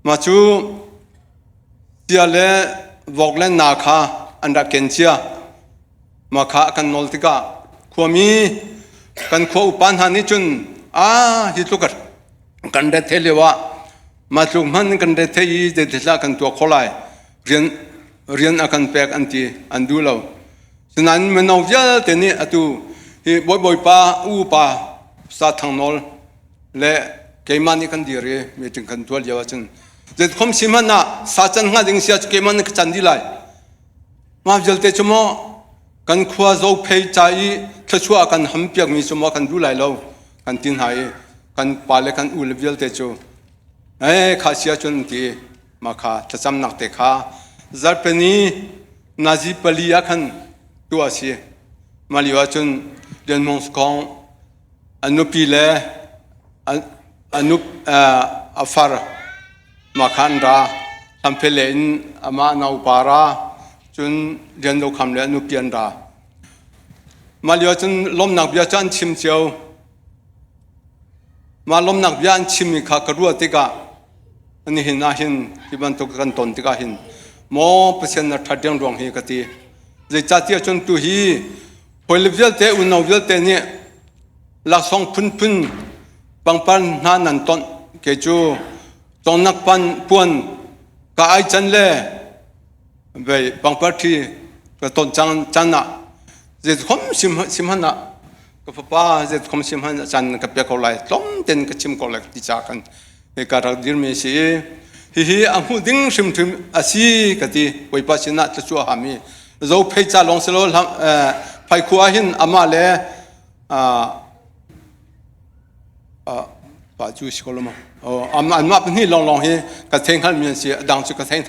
Mah cu sia le vok le na kha an rak ken cia. Mah kha a kan nawl tikah khuami kan khua upa hna nih cun aa hi tluk kan ret the lio ah mah tluk hmanh kan ret the i zeithil kan tuah kho lai rian rian a kan pek an ti an duh lo sinain mino vialte nih atu hi bawibawipa upa sa thang nawl le keimah nih kan dir i meeting kan tuah lio ahcun zeitkhom si hmanh ah sa can hnga ding sia keimah nih ka can dih lai Mah vialte cu maw kan khua Zophei ca i thluachuah a kan hampiakmi cu maw kan duh lai lo kan ti hna i kan pa le kan u le vialte cu ee kha si ahcun an ti mah kha thlacamnak te kha zarhpini nazi pali ah khan tuah a si. Mah lio ahcun Lian Hmung Sakhong a nupi le a far Mah kha an ra. Hlamphel in amah naupa ra, cun Lian Do Kham le a nupi an ra. Mah lio cun lawmnak bia cu an chim cio. Mah lawmnak bia an chimmi kha ka ruah tikah nihin ah hin hi bantuk kan ton tikah hin maw Pathian na ṭhat riangruang hi ka ti. Zeicahtiah cun tu hi hawile vialte unau vialte nih laksawng phunphun pangpar hna nan tonh kei cu congnak pan puan ka ai can le vei pangpar ṭhi ka ton cang can ah zeitkhom sim han ah ka fapa zeitkhom sim han chan ka pek ko lai tlom ten ka chim ko lai ti ca kan he ka rak dirmi si hihi a hmuh ding hrimhrim a si ka ti Bawipa sinah thluachuah hami zo phei ca lawng silo phai khua hin amah le pa cu si ko lo maw anmah pahnih lawnglawng hi ka thei hngalmi an si a dang cu ka thei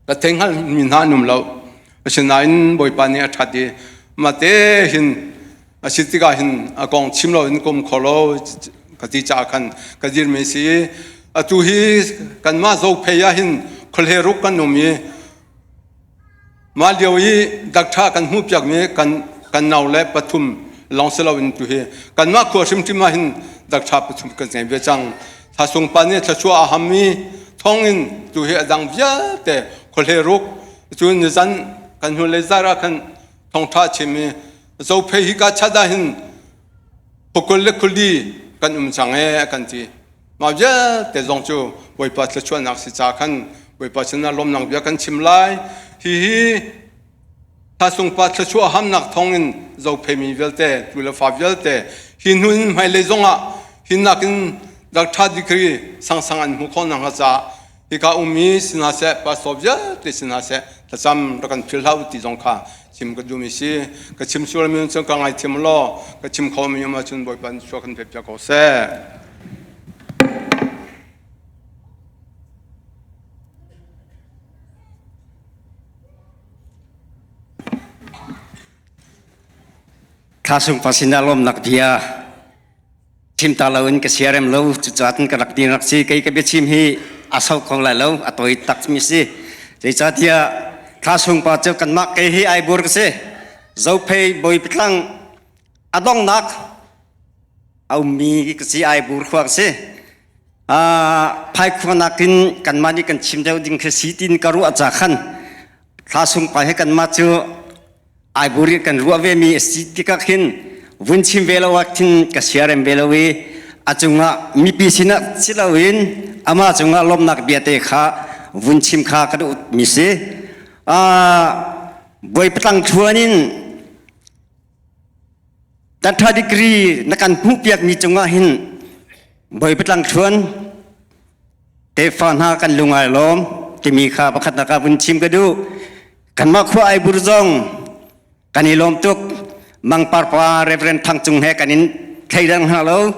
ka thei hngalmi hna an um lo asinain bawipa nih a ṭhat i mate hin a si tikah hin a kong chim lo in kum kho lo. Ka ti caah khan ka dirmi si i atu hi kanmah Zophei ah hin khuahle ruk kan um i mah lio i dakṭha kan hmuhpiakmi kan kan nau le pathum lawng si loin tu hi kanmah khua hrimhrim ah hin dakṭha pathum kan ngei ve cang. Thlasung pa nih thluachuah a ham i thawngin tu hi a dang vialte khuahle ruk cun nizan kan hnulei zar ah khan thawngṭha a chim i Zophei hi ka chat ah hin Phukul le khuli kan um cang ee a kan ti. Mah vialte zong cu Bawipa thluachuahnak si ca khan Bawipa sinah lawmnak bia kan chim lai. Hihi Thlasungpa thluachuah hamnak thawngin zophemi vialte, tu le fa vialte hi hnu in hmailei zongah hi nakin doctor degree sangsang an hmuh khawh nakhnga caah hika ummi si hna seh pastor vialte si hna seh thlacam rak kan philh hlah u ti zong kha chim ka duhmi si ka chim sualmi cun ka ngaithiam law ka chim khomi um ahcun Bawipa nih sual kan pek piak ko seh. Thlasung pa sinah lawmnak bia Chim ta lo in ka siarem lo cucaah cun ka rak din rak si kei ka biachim hi a sau kho lai lo a tawi tak mi si zeicahtiah thla sung pa cu kanmah kei hi ai bur ka si zophei bawi pitlang a dongnak a ummi ka si ai bur khua ka si phaikhua nakin kanmah nih kan chim deuh ding khi si tin ka ruah ca khan thla sung pa hi kanmah cu Aibur i kan ruah vemi a si tikah khin vun chim ve lo ah khin ka siarem ve lo i a cungah mipi sinah si loin amah cungah lawmhnak biate kha vun chim kha ka duh mi si. Bawi patlang thluan in Tatha degree na kan hmuhpiak mi cungah hin bawi patlang thluan tefa hna kan lung ai lawm timi kha pakhatnak ah vun chim ka duh. Kanmah khua Aibur zong kan i lawm tuk. Mangpar pa Reverend Thang Cung he kan in thleidang hna lo.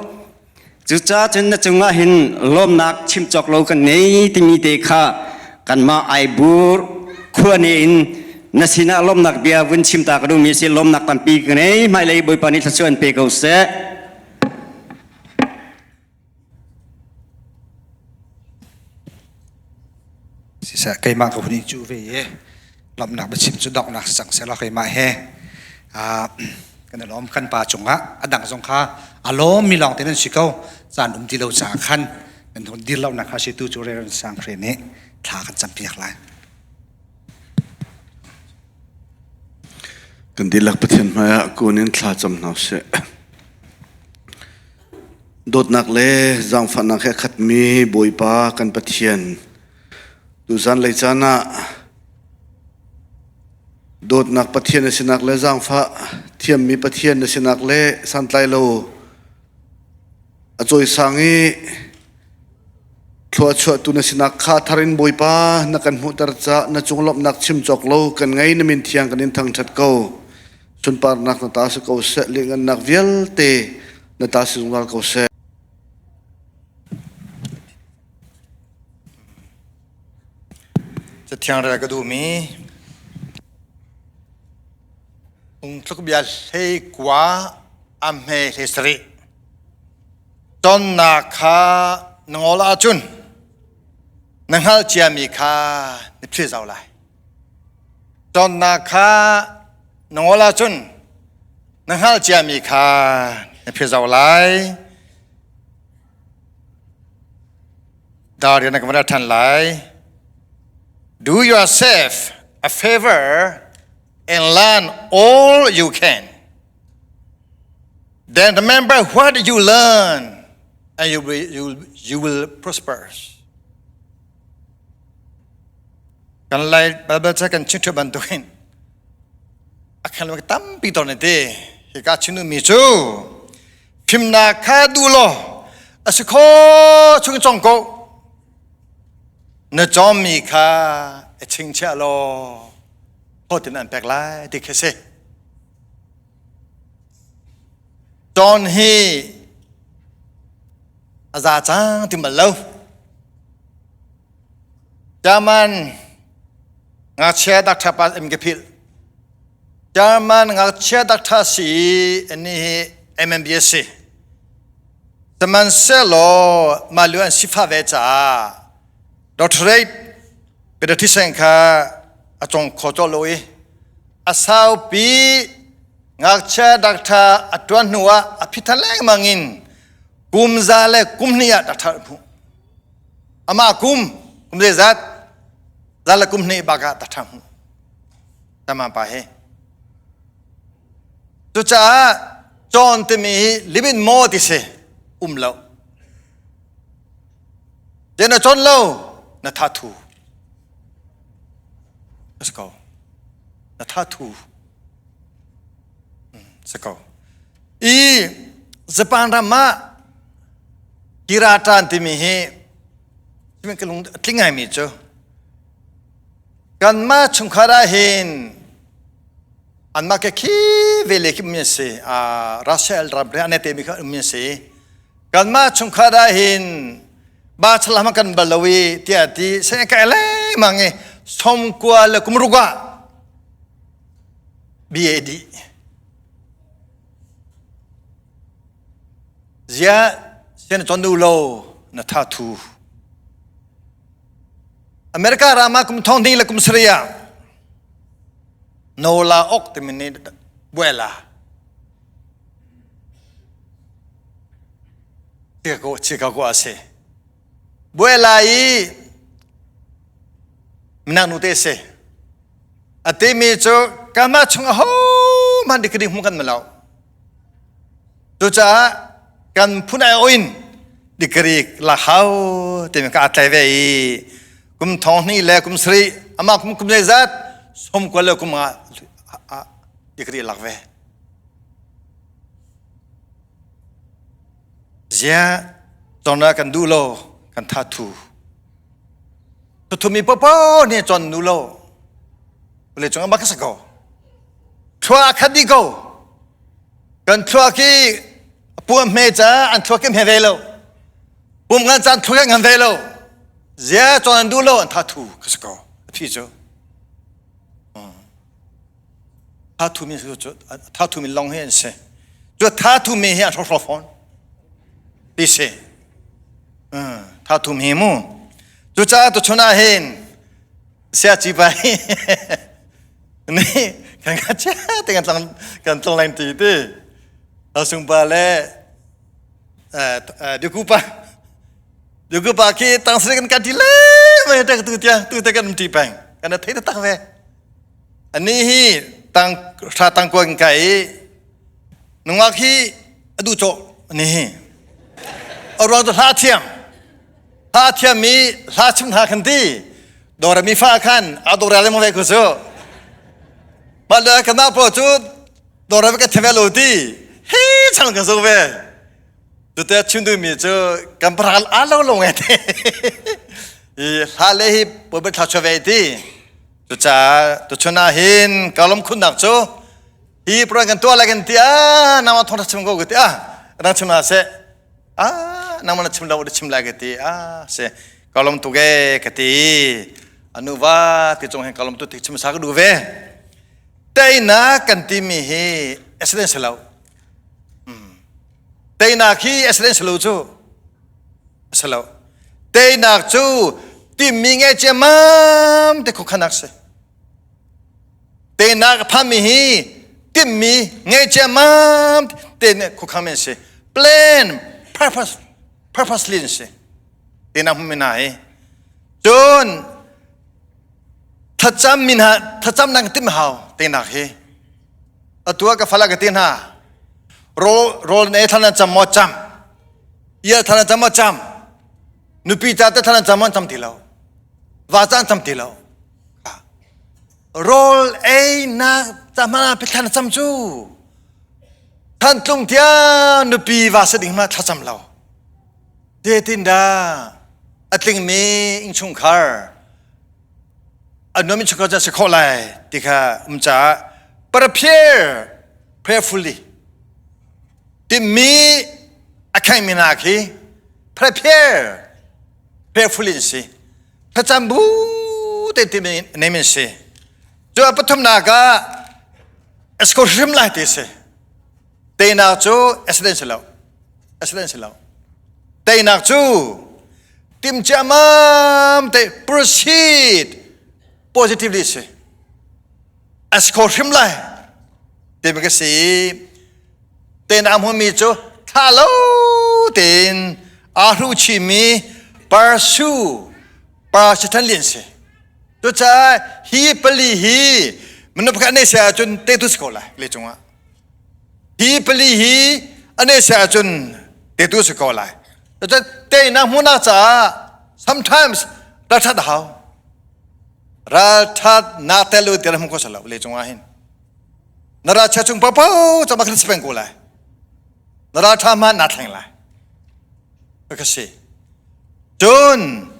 Cucaah cun na cungah hin lawmnak chim cawk lo kan ngei timi te kha kanmah Aibur khua ne in na sinah lawmnak bia vun chim ta ka duhmi si lawmnak tampi ka ngei hmailei Bawipa nih thluachuah an pe ko seh. Siseh keimah ka hun in cuh ve i lawmhnak biachim cu donghnak si cang sehlaw keimah he kan i lawm kan pa cungah a dang zong kha a lawmmi lawng te nan si ko caan um ti lo caah khan nan hun dir lonak kha si tu cu Reverend Sang Hre nih thla kan campiak lai. Kan dihlak Pathian hmaiah kun in thla cam hna usih. Dawtnak le zaangfahnak he a khatmi Bawipa kan Pathian, tuzan lei caan ah dawtnak Pathian na sinak le zaangfah thiammi Pathian na sinak le santlai lo a cawisang i thluachuahtu na sinak kha thar in Bawipa na kan hmuhter caah na cung lawmhnak chim cawk lo kan ngei na min thiang kan in thangṭhat ko. Sunparnak na ta si ko seh, lianhngannak vialte na ta si zungzal ko seh. Cathiang rel ka duhmi Phungthluk bia hlei kua a hme hlei sarih tonnak kha na ngol ahcun na hngalh ciami kha na philh zau lai. Tonnak kha na ngol ahcun na hngalh ciami kha na philh lai. Dar na ka van ṭhan lai. Do yourself a favor and learn all you can. Then remember what you learn and you will, you, you will prosper. Kan Lai Bible ca kan chim ṭheo bantukin a khen lo tampi tawn te hika chim duhmi cu fimnak kha duh law a si kho chung cong ko na cawmmi kha a chingchiah law hlawhtlin an pek lai ti khi si. Cawn hi a za cang ti bal lo. German ngakchia doctor pa em ka philh. German ngakchia doctor si ani hi MMBS si. Sihmanhsehlaw mah lio an sifah ve caah doctorate pediatrician kha a cong kho colh lo i a saupi ngakchia doctor a tuan hnu ah a phithan lengmang in kum za le kum hnih ah doctor a hmuh. Amah kum kum zeizat za le kum hnih bak ah doctor hmuh. Tama pa he. Cucaah cawn timi hi limit maw ti si um lo. Te na cawn lo na tha thu. A si ko. Na tha thu. Si ko. I Japan ram ah kiratan timi hi ka lung tling ngaimi cu kanmah chungkhar ah hin anmah ke khi vele khi um si Russia ram re ane te mi kha um si kanmah chungkhar ah hin ba chalam kan bal lo i tiah ti se ka le mang i som kua le kum ruga BAD zia sian chon nu lo na tha thu America ram ah kum thong hnih le kum sarih ah Nola ok timi nih buaila Chicago Chicago a si. Buaila i minak nu te si. A timi cu kanmah chung aho hmanh degree hmu kan ma lo. Cucaah kan phun ai in degree lak hau timi ka tlai ve i kum thong hnih le kum sarih amah kum kum zeizat som kua le kum nga degree lak ve. Zia chona kan duh lo kan tha thu. Thumi popo nih chon nu lo. Le chung ama ka sa ko. Thua khat di ko. Kan thua khi puam hme ca an thua ki hme ve lo. Pum ngan caan thua ngan ve lo. Zia chon an duh lo an tha thu ka sa ko. A phi cu. Tha thu mi cu tha thu mi long hi an si. Cu tha thu mi hi an hro fawn. Ti si. Tha thu mi mu. Cu caah tu chun ah hin sia ci pai ni kan ka chia te kan tlang kan tlang lain ti ti sung pa le duku pa duku pa khi tang sri kan ka ti le mai ta tu tia tu te kan ti peng kan thei ta tak ve ani hi tang tha tang ko kan kai nungak hi adu cho ani hi arwang to hla thiam Hla thiammi hla chim hna khan ti dora mi fa khan a dora le mo ve ku su ma le ka na po chu dora ka theve lo ti he chang ka zo ve tu te chim du mi chu kan pral a lo lo nge te i hla le hi po be thla chu ve ti tu cha tu chuna hin kalom khun nak chu hi pro kan tua la kan ti a na ma thong chim ko ko ti a rang chim na se ah nangmah na chim lo na chim lai ka ti ah si ka lom tuk e ka ti anu va ti cung hin ka lom tu ti chim sa ka du ve teinak kan timi hi accident si lo teinak hi accident si lo cu si lo teinak cu timmi nge ciammam te khukhanak si Teinak a phanmi hi timhmi ngei ciammam te nih khuakhang an si. Plan, purpose, purposely an si. Teinak hmumi hna hi. Cun thlacam mi hna thlacam nang tim hau teinak hi. Atu ah ka fala ka ti hna. Rawl rawl na ei thlan cam maw cam. Ia thlan cam maw cam. Nupi ca te thlan cam maw cam ti lo. Va caan cam ti lo. Rawl einak ca thlan cam cu thantlung tiang nupi va sa ding ma thlacam lo zetin dah a tlingmi innchungkhar a nuam innchungkhar ca si khawh lai ti kha um caah prepare prayerfully timmi a khengmi hna khi prepare prayerfully in si thlacam bu te ti nem in si cu a pathumnak ah esko hrim lai ti si teinak cu accident si lo accident si lo. Teinak cu tim ciammam te proceed positively si. A si kho hrim lai timi ka si. Teinak hmumi cu thla lo tein aa hru chimi pursue parasitan lian si. Cucaah hi pali hi minung pakhat nei se ahcun tetu si ko lai le cungah. Hi pali hi ane se ahcun tetu si ko lai. Cucaah teinak hmuhnak caah sometimes ralṭhat a hau. Ralṭhat nak tel u tir hmu ko salo le cungah hin. Na ralchia chung paohpaoh cama khan si peng ko lai. Na ralṭha hmanh naa thleng lai. Ka si. Cun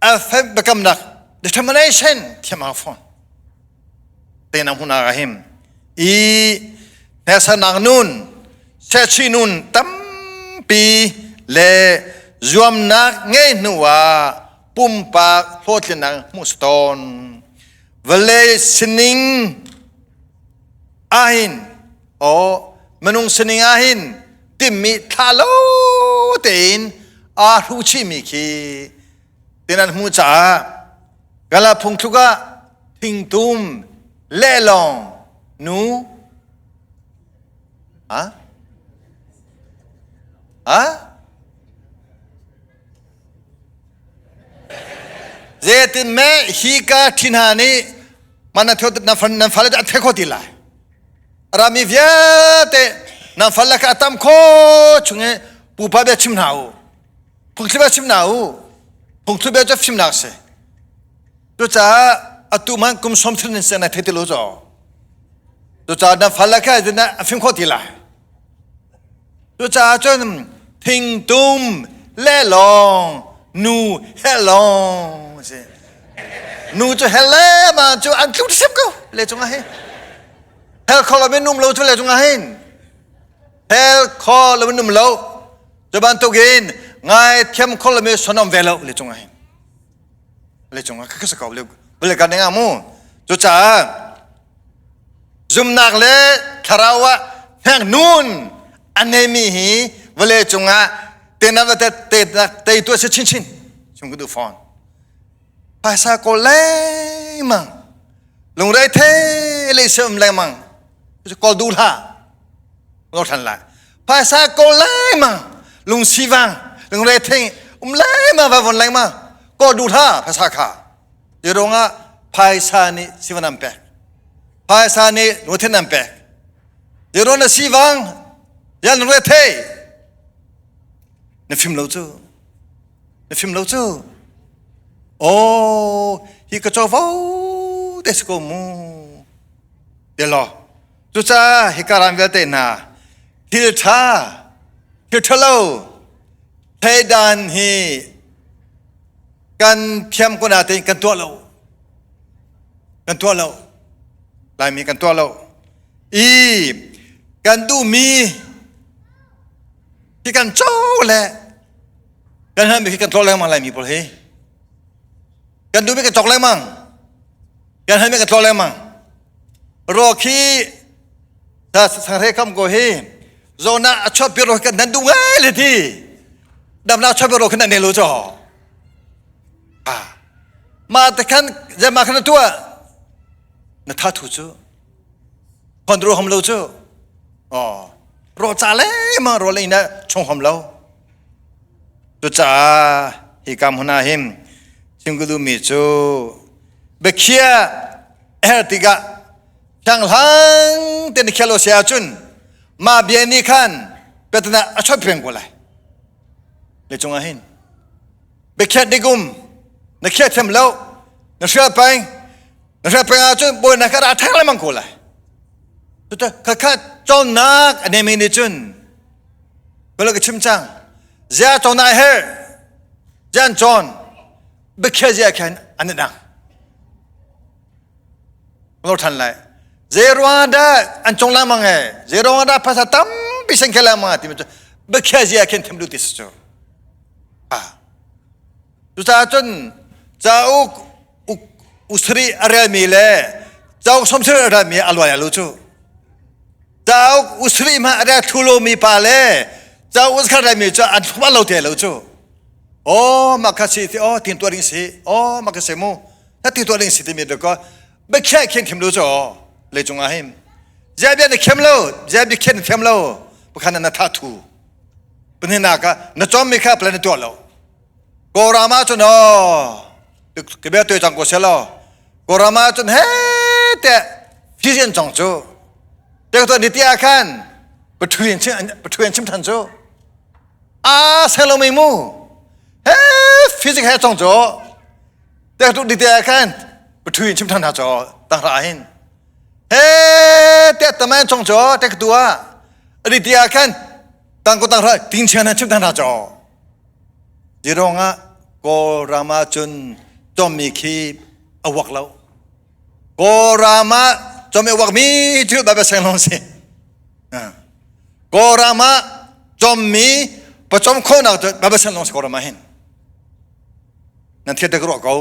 a biakamnak determination thiam a fawn. Teinak hmun ah him i hnesanak nun sechi nun tampi le zuamnak ngei hnu ah pumpak hlawhtlinnak hmuh si tawn. Vawlei sining ahin o minung sining ahin timmi thla lo tein aa hru chihmi khi tin an hmuh caah gala phungthluk ah thingtum lehlawng nu a a Zeitin me hi ka ṭhi hna nih man na nan fale an thei kho ti lai. Rami vialte nan fale kha a tam kho chung i pupa bia chim hna u. Phungthli bia chim hna u. Phungthli bia cu fimnak si. Cucaah atu man kum som thun in sen na thei ti lo caw. Cucaah nan fale kha a fim kho ti lai. Cucaah cun thingtum le lawng nu he lawng si. Nu cu hel le ma cu an tlu sip ko le cungah hin. Hel kho lo in um lo cu le cungah hin. Hel kho lo in um lo. Cu bantukin ngai thiam kho lo mi son ve lo le cungah hin. Le cungah ka ka ko le le kan nga mu. Cucaah Zumnak le thlarau ah hnek-nun a neimi hi vawlei cungah teitu a si chinchin chung ka duh fawn. Phaisa kawl lengmang, lungre thei le um lengmang, kawl duh hlah, lo than lai. Phaisa kawl lengmang, lung sivang, lungre thei um lengmang, va von lengmang, kawl duh hlah phaisa kha. Hi phaisa nih sivan an pek. Phaisa nih lungthin an pek. Zero na sivang, yan lungre thei. Na fim lo cu. Na fim lo cu. Oh, hi ka covo te si ko mu. Te lo. Cucaah hi karam vialte hna thil ṭha, thil ṭhalo, thleidan hi kan thiam ko natein kan tuah lo kan tuah lo laimi kan tuah lo i kan duhmi hi kan co le kan halmi khi kan tlawh lengmang laimi pawl hi kan duhmi kan cawk lengmang kan halmi kan tlawh lengmang ro khi sangre kam ko hi zona a chuah pi ro kan nan duh ngai le ti damnak chuah pi ro khan nan ne lo cho ma te khan zema khan tua na tha thu chu khon ro hom lo chu oh ro cha le ma ro le na chung hom lo cu caah hi kam huna him chimgudu mi chu bekhia her tikah Thianghlang te na khial lo si ahcun mah bia nih khan petana a chawt peng ko lai. Le cungah hin biakhiat dikum na khiat thiam lo na hrial peng na hrial peng ahcun bawi na kha ra theng lengmang ko lai. Cuta khakha cawnnak a nemi nih cun ka ka chim cang zia cawnnak her zian cawn biakhiat zia khan an i dang. Lo ṭhan lai. Zei ruangah dah an cung lengmang e? Zei ruangah dah phaisa tampi sen khe lengmang timi cu biakhia zia khin them lu ti si cu. Ah. Cucaah cun cauk usari a relmi le cauk somsari a relmi a luai alu cu. Cauk usari ma a rel thlu lomi pa le cauk uskar relmi cu an thum lo te lo cu. Oh mah kha si ti oh tin tuah ding si oh mah kha si mu na ti tuah ding si timi dek ko biakhiah khin thim lu cu leicung ah hin zia bia na khem lo zia bia khen thiam lo pakhan na tha thu panhina ka na chom mi kha plan na tuah lo ko rama cu no ke bia tu chang ko se lo ko rama cun he te physician chong cu te to ni tia khan pathuin chim pathuin chim than cu a se lo mi mu he physics he chong cu te tu ni tia khan pathuin chim than ha cho tang ra hin he te taman chong cho te tu a ani tia khan tang ko tang ra tin chen chim than ha cho Zirong ah Kawlram ah cun cawmmi khi a uak lo. Kawlram ah cawmmi a uakmi cu Baibal seng lawng si. Kawlram ah cawmmi pawcawm khawhnak cu Baibal seng lawng si Kawlram ah hin. Nan thiat ka ruah ko.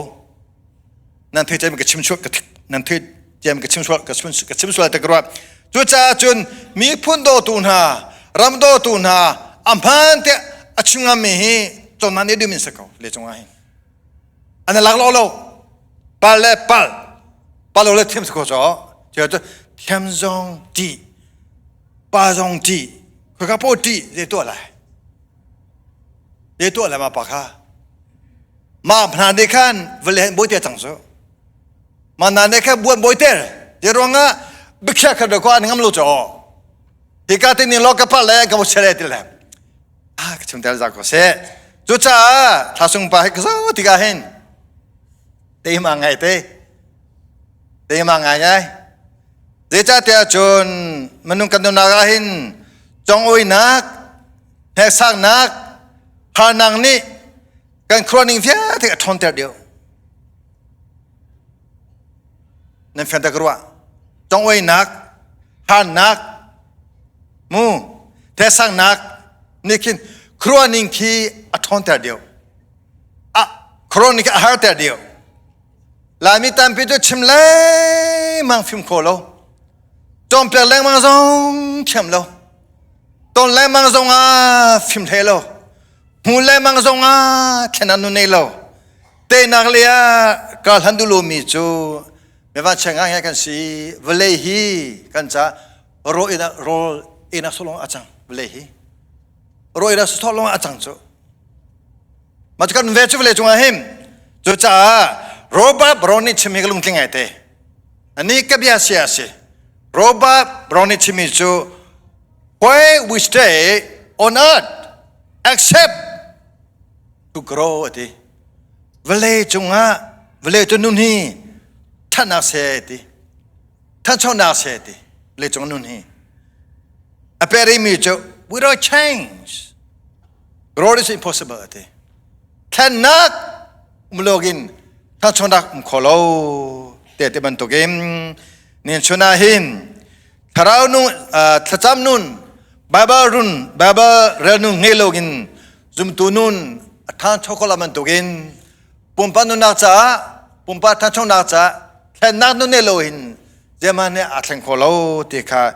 Nan thei cem ka chim chuak ka nan thei cem ka chim sual ka chim sual te ka ruah. Cucaah cun miphun dawtu hna, ram dawtu hna a hmaan te a chim ngammi hi cawnnak nih dumin si ko le cungah hin. An lak lo lo. Pal le pal. Pal lo le thiam si ko cho. Cu thiam zong ti. Pa zong ti. Khoi po ti zei tuah lai. Zei tuah lai ma pa kha. Ma hna ne khan vale boi te cang su. Ma na ne kha buan boi ter. Te ruangah bikhia kha ko an ngam lo cho. Hika te ni lo ka pa le ka mo chere ti le. Ah ka chung tel za ko se. Cu caah thlasung pa he ka zo tikah hin te ma ngai te. Te ma ngai ngai. Zeicahtiah cun minung kan nunnak ah hin congoinak, hneksaknak, harnak nih kan khuaruahning vialte a ṭhawnter deuh. Nan fianter ka ruah. Congoinak, harnak, mu, hneksaknak nih khin khuaruahning khi a ṭhawnter deuh. A khuaruahning khi a harter deuh. Laimi tampi cu chim lengmang fim kho lo. Cawnpiak lengmang zong thiam lo. Ton lengmang zong ah fim hlei lo. Hmu lengmang zong ah thlen an nu nei lo. Tehnak le ah kar hlan duh lomi cu mi van chia ngai kan si. Vawlei hi kan ca rawl ina rawl ina solong a cang vawlei hi. Rawl ina solong a cang cu. Mah cu kan ve cu vawlei cungah hin cucaah Robert Brown nih chimmi ka lungtling ngai te. Ani ka bia sia a si. Robert Brown nih chimmi cu why we stay on earth except to grow a ti. Vawlei cungah vawlei cu nun hi thatnak se ti. Thanchonak se ti. Vawlei cung nun hi. A perimi cu without change Growth is impossible a ti. Thlennak umlogin thanchonak um kho lo te ti bantukin nin chun ah hin thlarau nun thlacam nun Bible run Bible rel nun ngei login zumtu nun a thancho kho lo bantukin pumpa nunnak caah pumpa thanchonak caah thlennak nun nei lo hin zeman nih a thleng kho lo ti kha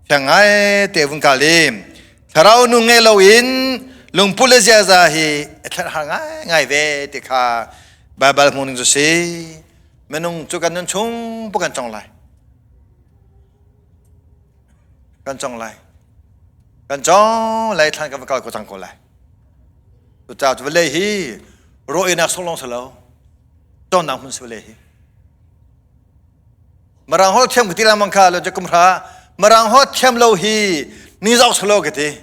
fiang ngai te vun kal i thlarau nu ngei loin lungput le ziaza hi a thlen har ngai ngai ve ti kha Baibal hmuh ning cu si minung cu kan nun chung pu kan cong lai kan cong lai kan cong lai thlan kan va kal ko cang ko lai cucaah cu vawlei hi rawh inak sung lawng si lo cawnnak hmun si vawlei hi Mirang holh thiam ka ti lengmang kha lo kum hra Mirang holh thiam lo hi ni zau salo ka ti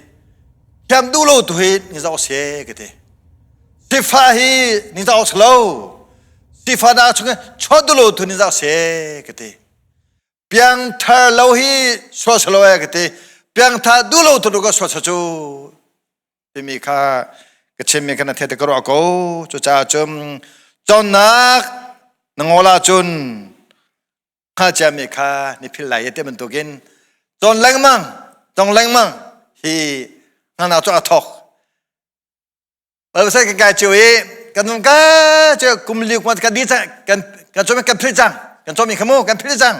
thiam duh lo tu hi ni zau se ka ti sifa hi ni zau salo sifa da chung chot duh lo tu ni zau se ka ti piang thar lo hi so salo e ka ti piang tha duh lo tu ka so sa chu timi kha ka chimmi kha na theih te ka ruah ko cucaah cun cawnnak na ngol ahcun hngalciami kha ni phil lai ti bantukin cawn lengmang cong lengmang hi hngalnak cu a thawk Balsai kan kai cio i kan nung ka cu kum li kuma kan di cang kan kan cawmi kan phil cang kan cawmi kha mu kan phil cang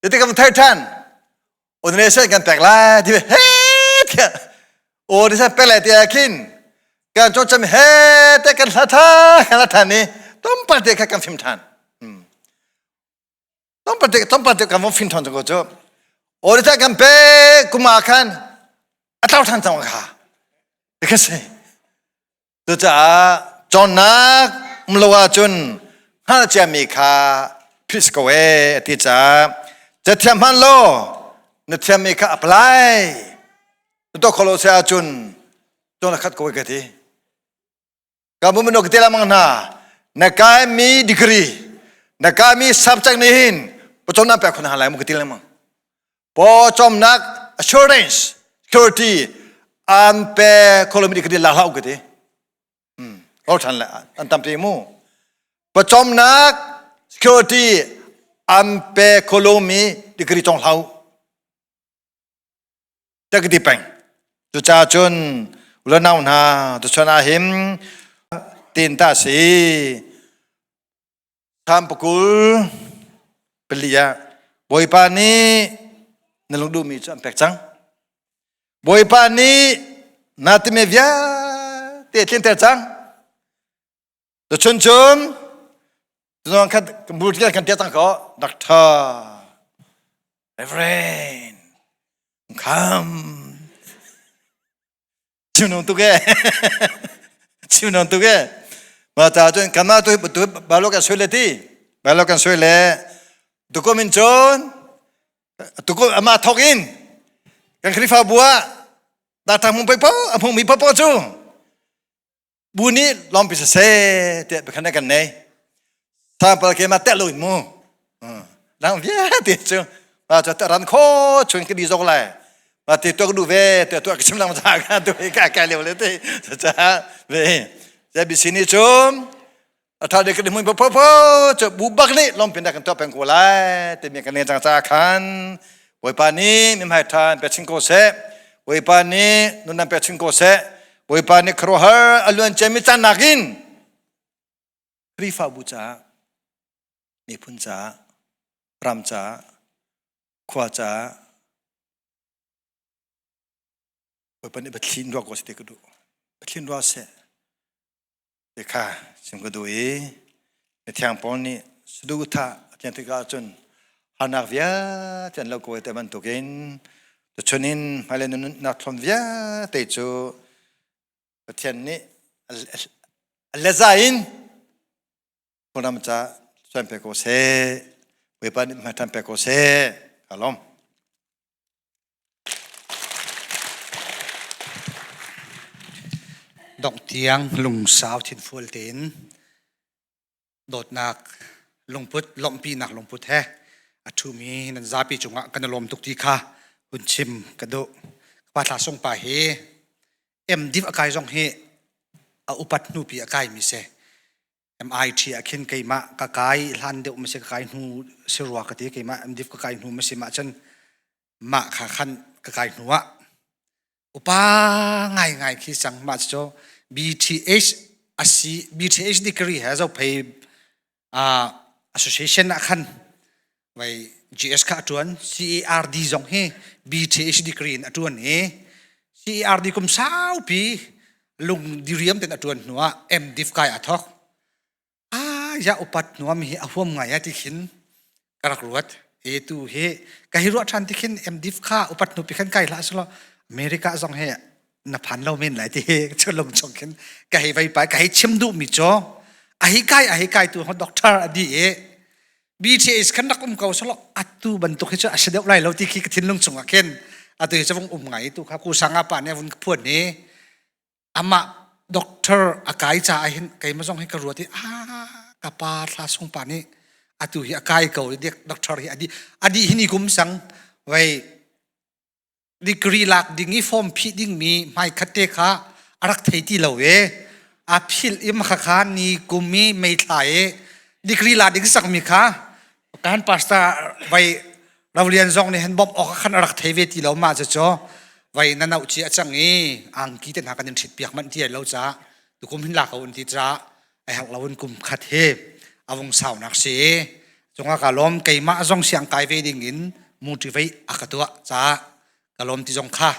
Ti kan thei than Indonesia kan pek lai ti he tiah Indonesia pek lai ti ah khin. Kan cawm cam he te kan hla tha kan hla than i tlawmpal te kha kan fim than. Tlawmpal te tlawmpal te kan vong fim than ko cu. Orita kan pe kuma khan a tlau than cang kha. Ka si. Cucaah cawnnak um lo ahcun hngalh ciami kha philh ko ee a ti caah cathiam hman law na thiammi kha apply na tuah kho lo si ahcun cawn a khat ko ka ti. Ka bu minung ka ti lengmang hna na kaimi degree na kaimi subject nih hin pawcawmnak pek khun hna lai mu ka ti lengmang. Pawcawmnak assurance security an pe kholomi ka ti la hlah ka ti. Hmm. Ko than le an tampi mu. Pawcawmnak security an pe kholomi degree tong hlau. Te ka ti peng. Cucaah cun ulanau hna tuchun ah hin tin ta si. Thlam pakul pali ah Bawipa nih na lung duhmi cu an pek cang. Bawipa nih na timi vialte tlinter cang. Tuchun cun tuan khat kan bul kan tia cang ko Doctor Reverend Kham Chim nung tuk e. Chim nung tuk e. Ma ta cun kanmah tu tu balo kan sui le ti. Balo kan sui le tukum in cun tukum ama thok in kan Khrihfabu ah ta hmung pei po a hmung mi popo cu bu nih lawmpi siseh tiah biakhan kan nei. Sample ke ma tel lo in mu. Nang vialte cu ma cu ran kho chun ka di zok lai. Ma ti tuak du ve te tuak chim lang za ka tu ka ka leo le te cha ve. ZBC ni cu a tha de ka mun po po cu bu bak nih lawmpin da kan tuah peng ko lai te mi kan ne chang cha khan Bawipa nih mimhai ṭha pe chin ko seh. Bawipa nih nunam pe chin ko seh. Bawipa nih khuaruahhar a luan ciami caan nakin Khrihfabu caah, miphun caah, ram caah, khua caah Bawipa nih Pathian ruah ko seh ti ka duh. Pathian ruah seh ti kha chim ka duh i mithiang Paul nih saduhthah a tlian tikah cun harnak vialte an lo ko te bantukin tuchun in hmailei nunnak thlon vialte cu Pathian nih a leza in phunglam ca suan pe ko seh Bawipa nih hmaiṭhan pe ko seh ka lawm. Dongh tiang lungsau thinfual tein dawtnak lungput lawmhpinak lungput he a ṭhumi nan zapi cungah kan i lawm tuk ti kha hun chim ka duh. Pa Thla Sung pa hi MDiv a kai zong hi a upat hnupi a kaimi si. MIT ah khin keimah ka kai hlan deuh ma si ka kai hnu si rua ka ti keimah MDiv ka kai hnu ma si mah cun mah kha khan ka kai hnu ah upa ngaingai khi cang mah cu BTH asi BTH degree he zophei uh, association ah khan vai GS kha a tuan CARD zong hi BTH degree in a tuan i CARD kum saupi lung diriam ten a tuan hnu ah MDiv kai a thok ah ya upat nuam hi a huam ngai ti khin ka rak ruat e tu hi ka hi ruah than ti khin MDiv kha upat hnu pi khan kai hlah selo America zong hi na phan lo men lai ti chu lung chung khin ka hei vai pai ka hei chim duh mi cho a hi kai a hi kai tu ho doctor adi e BTS kan rak um ko solo atu bantuk hi chu a si deuh lai lo ti khi ka thinlung chungah khin atu hi chu vung um ngai tu kha ku sanga pa ne vun phuan ni amah doctor a kai caah hin keimah zong hi ka ruat i a ka pa thla sung pa nih atu hi a kai ko i doctor hi adi adi hi ni kum sang wei degree lak ding i form phih ding mi hmai khat te kha a rak thei ti lo e a phil im kha kha ni kum i mei thla i degree la ding sak mi kha kan pastor vai Rolian zong nih hin bawmh awk khan a rak thei ve ti lo mah cucu vai na nauh ci a cang i angki te hna kan in ṭhit piak manh ti ai lo caah tukum hin la ko un ti caah a herh lo in kum khat hi a vung saunak si cungah ka lawm keimah zong siang kai ve ding in motivate a ka tuah caah ka lawm ti zong kha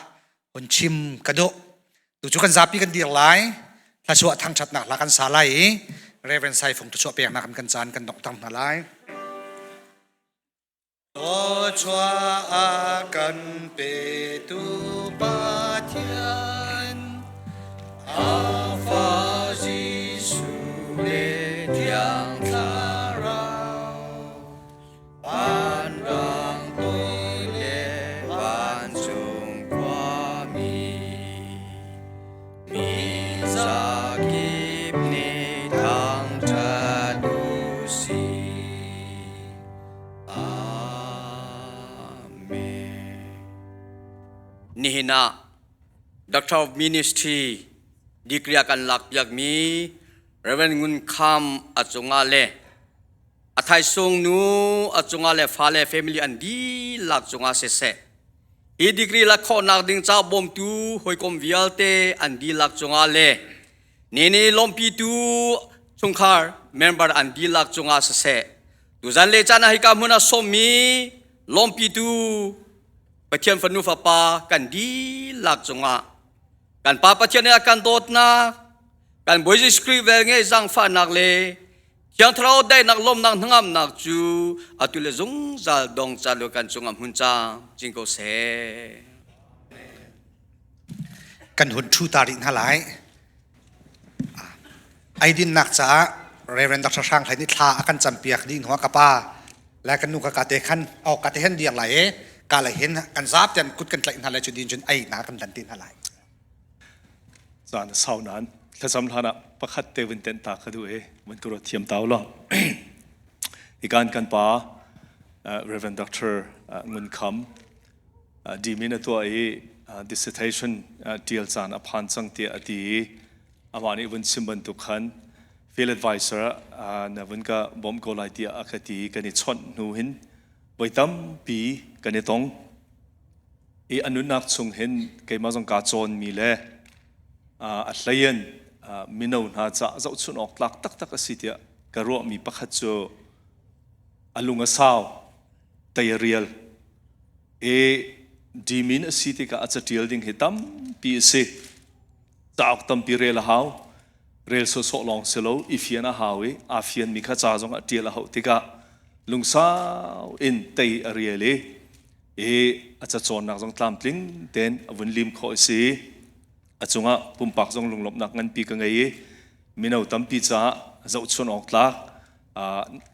hun chim ka duh tu cu kan zapi kan dir lai. Thluachuah thangṭhatnak hla kan sa lai i Reverend Sai Fung thluachuah peknak in kan caan kan donghter hna lai. Thluachuah a kan petu Pathian, a Fa Jesuh le Thiang Thlarau, vanrang toi le vancung khuami, mi zakip nih thangṭhat u sih. Amen. Nihin ah Doctor of Ministry degree a kan lakpiakmi Reverend Ngun Kham a cungah le a thaisung nu a cungah le fale family an dihlak cungah siseh hi degree lak khawhnak ding ca bawmtu hawikom vialte an dihlak cungah le nini lawmpitu chungkhar member an dihlak cungah siseh tuzan le caan ah hika hmun ah sawmmi lawmpitu Pathian fanu fapa kan dihlak cungah kan Pa Pathian nih a kan dawtnak kan Bawi Jesuh Khrih velngeih zaangfahnak le Thiang Thlarau daihnak lawmnak hnangamnak cu atu le zungzal dong ca lo kan cungah hmun cang cing ko seh. Kan hun ṭhu ta rih hna lai. Eidinnak caah Reverend Dr. Hrang Hlei nih thla a kan campiak dih hnuah ka pa le kan nu ka ka te khan oh ka te hen diang lai e ka lai hin kan zap ten kut kan tlaih hna lai cu din cun ei na kan dan ti hna lai. Zan sau nan thlacam hlan ah pakhat te vun tenh ta ka duh e vun ka ruat thiam tau lo. Ikan kan pa Reverend Dr. Ngun Kham dimin a tuah i dissertation ṭial caan a phan cang tiah a ti i amah nih vun chim bantuk khan field advisor na vun ka bawmh ko lai tiah a ka ti i kan i chawnh hnu hin voi tampi kan i tong i a nunnak chung hin keimah zong kaa cawnmi le a hleiin mino hna ca zohchunh awk tlak taktak a si tiah ka ruahmi pakhat cu a lung a sau tei a rial i dimin a si tikah a catial ding hi tampi a si. Cauk tampi rel a hau. Rel sawsawh lawng si lo, i fian a hau i aa fianmi kha ca zong ah ṭial a hauh tikah lungsau in tei a rial i i a cacawnnak zong tlamtling tein a vun lim khawh a si. A cungah pumpak zong lunglawmhnak nganpi ka ngei i mino tampi caah zohchun awk tlak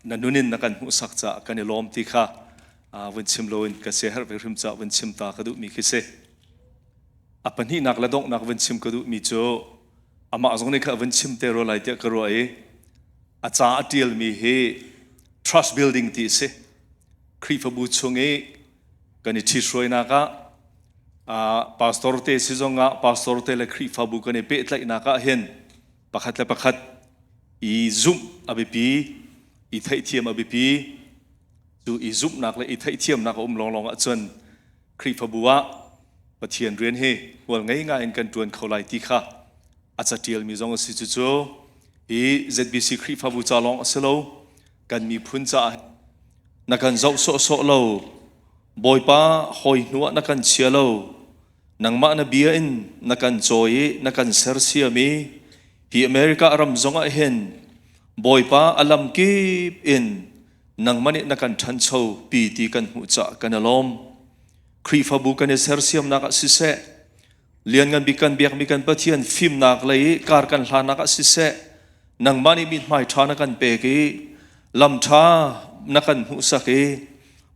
na nun in na kan hmuhsak caah kan i lawm ti kha vun chim loin ka siaherh ve hrim caah vun chim ta ka duhmi khi si. A pahnihnak le donghnak vun chim ka duhmi cu amah zong nih kha vun chim te rua lai tiah ka ruah i a ca a ṭialmi hi trust building ti a si. Khrihfabu chung i kan i ṭhithruainak ah pastor te si zongah pastor te le Khrihfabu kan i pehtlaihnak ah hin pakhat le pakhat i zumh a biapi, i theihthiam a biapi. Cu i zumhnak le i theihthiamnak a um lawnglawng ahcun Khrihfabu ah Pathian rian hi hmual ngei ngai in kan ṭuan kho lai ti kha a caṭialmi zong a si. Cucu hi ZBC Khrihfabu ca lawng a si lo, kan miphun caah na kan zoh sawhsawh lo, Bawipa hawi hnu ah na kan chia lo, nangmah na bia in na kan cawi i na kan sersiam i hi America ram zongah hin Bawipa a lam kip in nangmah nih na kan ṭhancho pi ti kan hmuh caah kan i lawm. Khrihfabu kan i sersiamnak ah siseh, lianngan bik kan biakmi kan Pathian fimnak lei i kar kan hlanak ah siseh, nangmah nih mithmai ṭha na kan pek i lam ṭha na kan hmuhsak i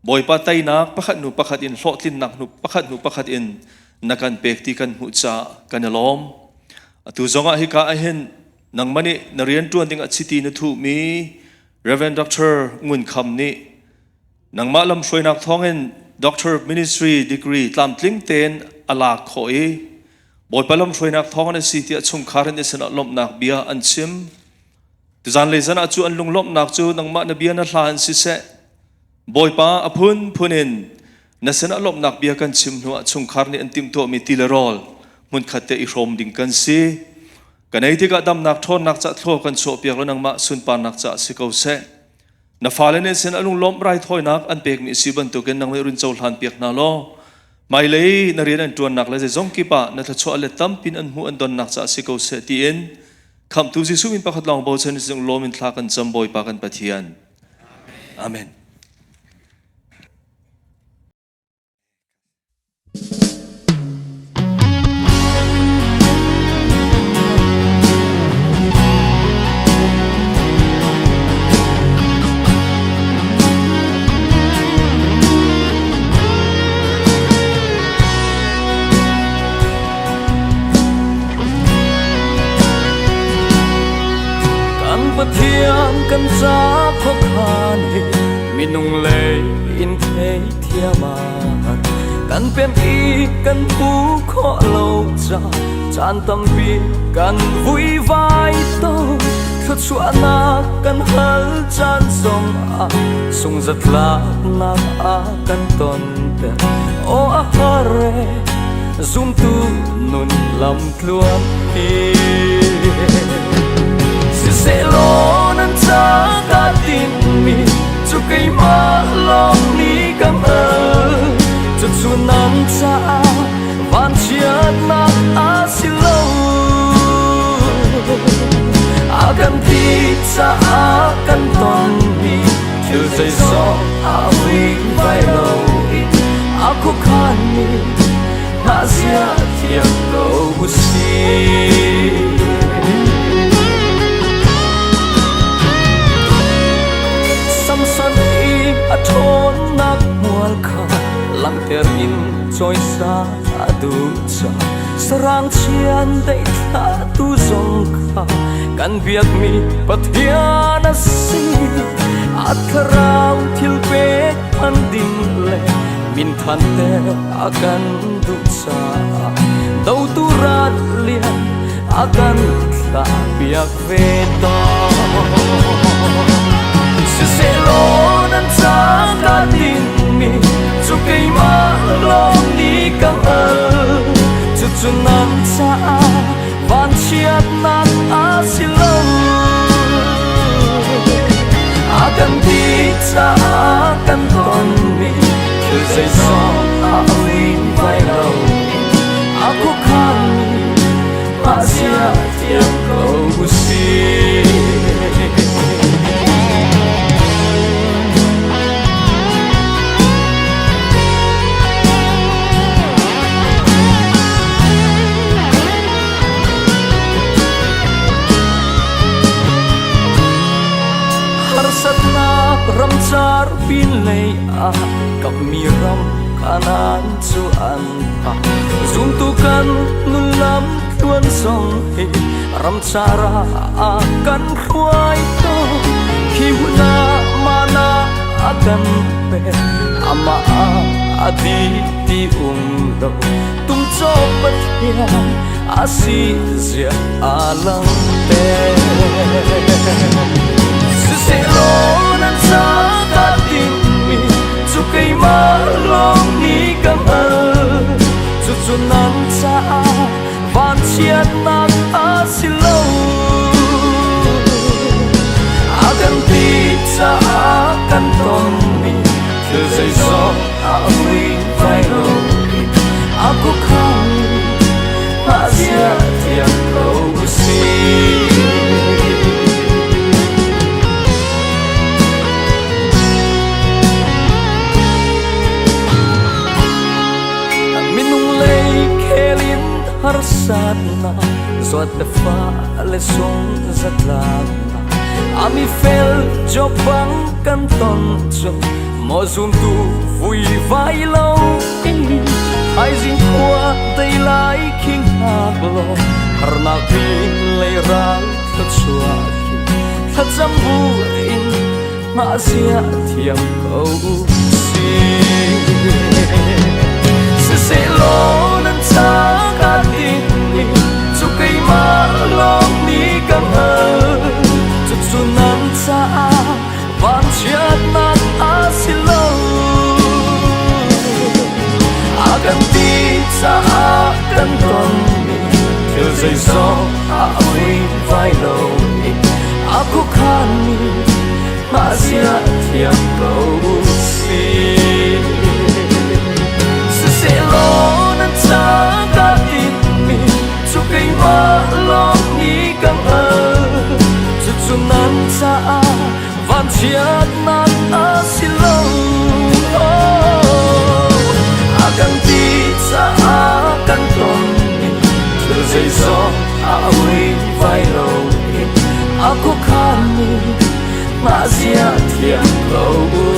Bawipa teinak pakhat hnu pakhat in hlawhtlinnak hnu pakhat hnu pakhat in na kan pek ti kan hmuh caah kan i lawm. Atu zongah hika ah hin nangmah nih na rian ṭuan ding ah chiti na thuhmi Reverend Dr. Ngun Kham nih nangmah lamhruainak thawngin Doctor of Ministry degree tlamtling tein a lak khawh i Bawipa lamhruainak thawngin a si tiah chungkhar in sinah lawmhnak bia an chim. Tuzan le zan ah cu an lunglawmhnak cu nangmah na bia na hla in siseh Bawipa a phunphun in na sinah lawmhnak bia kan chim hnuah chungkhar nih an timhtuahmi ti le rawl hmunkhat te i hrawm ding kan si. Kan ei tikah damnak ṭhawnnak cah thlua kan chuahpiak lo nangmah sunparnak caah si ko seh. Na fale nih sin a lunglawmh raithawinak an pekmi si bantukin nang nih run cohlan piak hna law hmailei na rian an ṭuannak le zeizong kip ah na thluachuah le tampin an hmuh an donnak caah si ko seh tiin. Khamhtu Jesuh min pakhat lawng bochan in lawm in thla kan cam Bawipa kan Pathian. Amen. Kan Pathian kan ca khuakhan hi minung lei in thei thiam ah kan pem i kan pu khawh lo ca caan tampi kan vuivai to thluachuahnak kan hal caan zong ah sungzatlaknak a kan ton ter aw a har e zumtu nun lam tluan hi siseh-law nan ca ka tinhmi cu keimah lawng nih ka hngalh cucu nan caah vanchiatnak a si lo a kan ti caah kan tonmi thil zeizong a vai lo in a khuakhanmi hna zia thiam ko usih. Samson i a ṭhawnnak hmual kha langhter in cawisa a duh ca sarang chian daihthlah tu zong kha kan biakmi Pathian a si a thlarau thil pek an ding le minthan te a kan duh caah dotu rat lian a kan thlah piak ve tawn Siseh-law nan ca ka tinhmi cu keimah lawng nih ka hngalh cucu nan caah vanchiatnak a si lo a kan ti caah kan tonmi thil zeizong a vai lo a khuakhanmi mah zia thiam ko usih. Harsatnak ramcar pinlei ah kapmi ram kanan cu an pa zumtu kan nunlam tluan zong hi ramcar ah kan hruai to khi huna mana a kan pe amah a di ti um lo tum cho Pathian a si zia a lang te Siseh-law nan ca ka tinhmi cu keimah lawng nih ka hngalh cucu nan caah vanchiatnak a si lo a kan ti caah kan tonmi thil zeizong a vui vai lo a khuakhang mah zia thiam ko usih. Minung lei khel in harsatnak zawt le fa le sung zatlaknak ami fel job bang kan ton cun maw zumtu vui vai lo in thaizing khua tei lai khing hak law harnak pin lei ral thluachuah khi thlacam bu in mah zia thiam ko si Siseh-law nan ca ka tinhmi cu keimah lawng nih ka hngalh cucu nan caah vanchiatnak a si lo a kan ti caah kan tonmi thil zeizong a vai lo i a khuakhanmi mah zia thiam ko si Siseh-law nan ca ka tinhmi cu keimah lawng nih ka hngalh. Thangchiatnak a si lo. Oh, a kan ti caah kan tonmi thil zeizong a ui vai lo in a khuakhanmi mah zia thiam ko.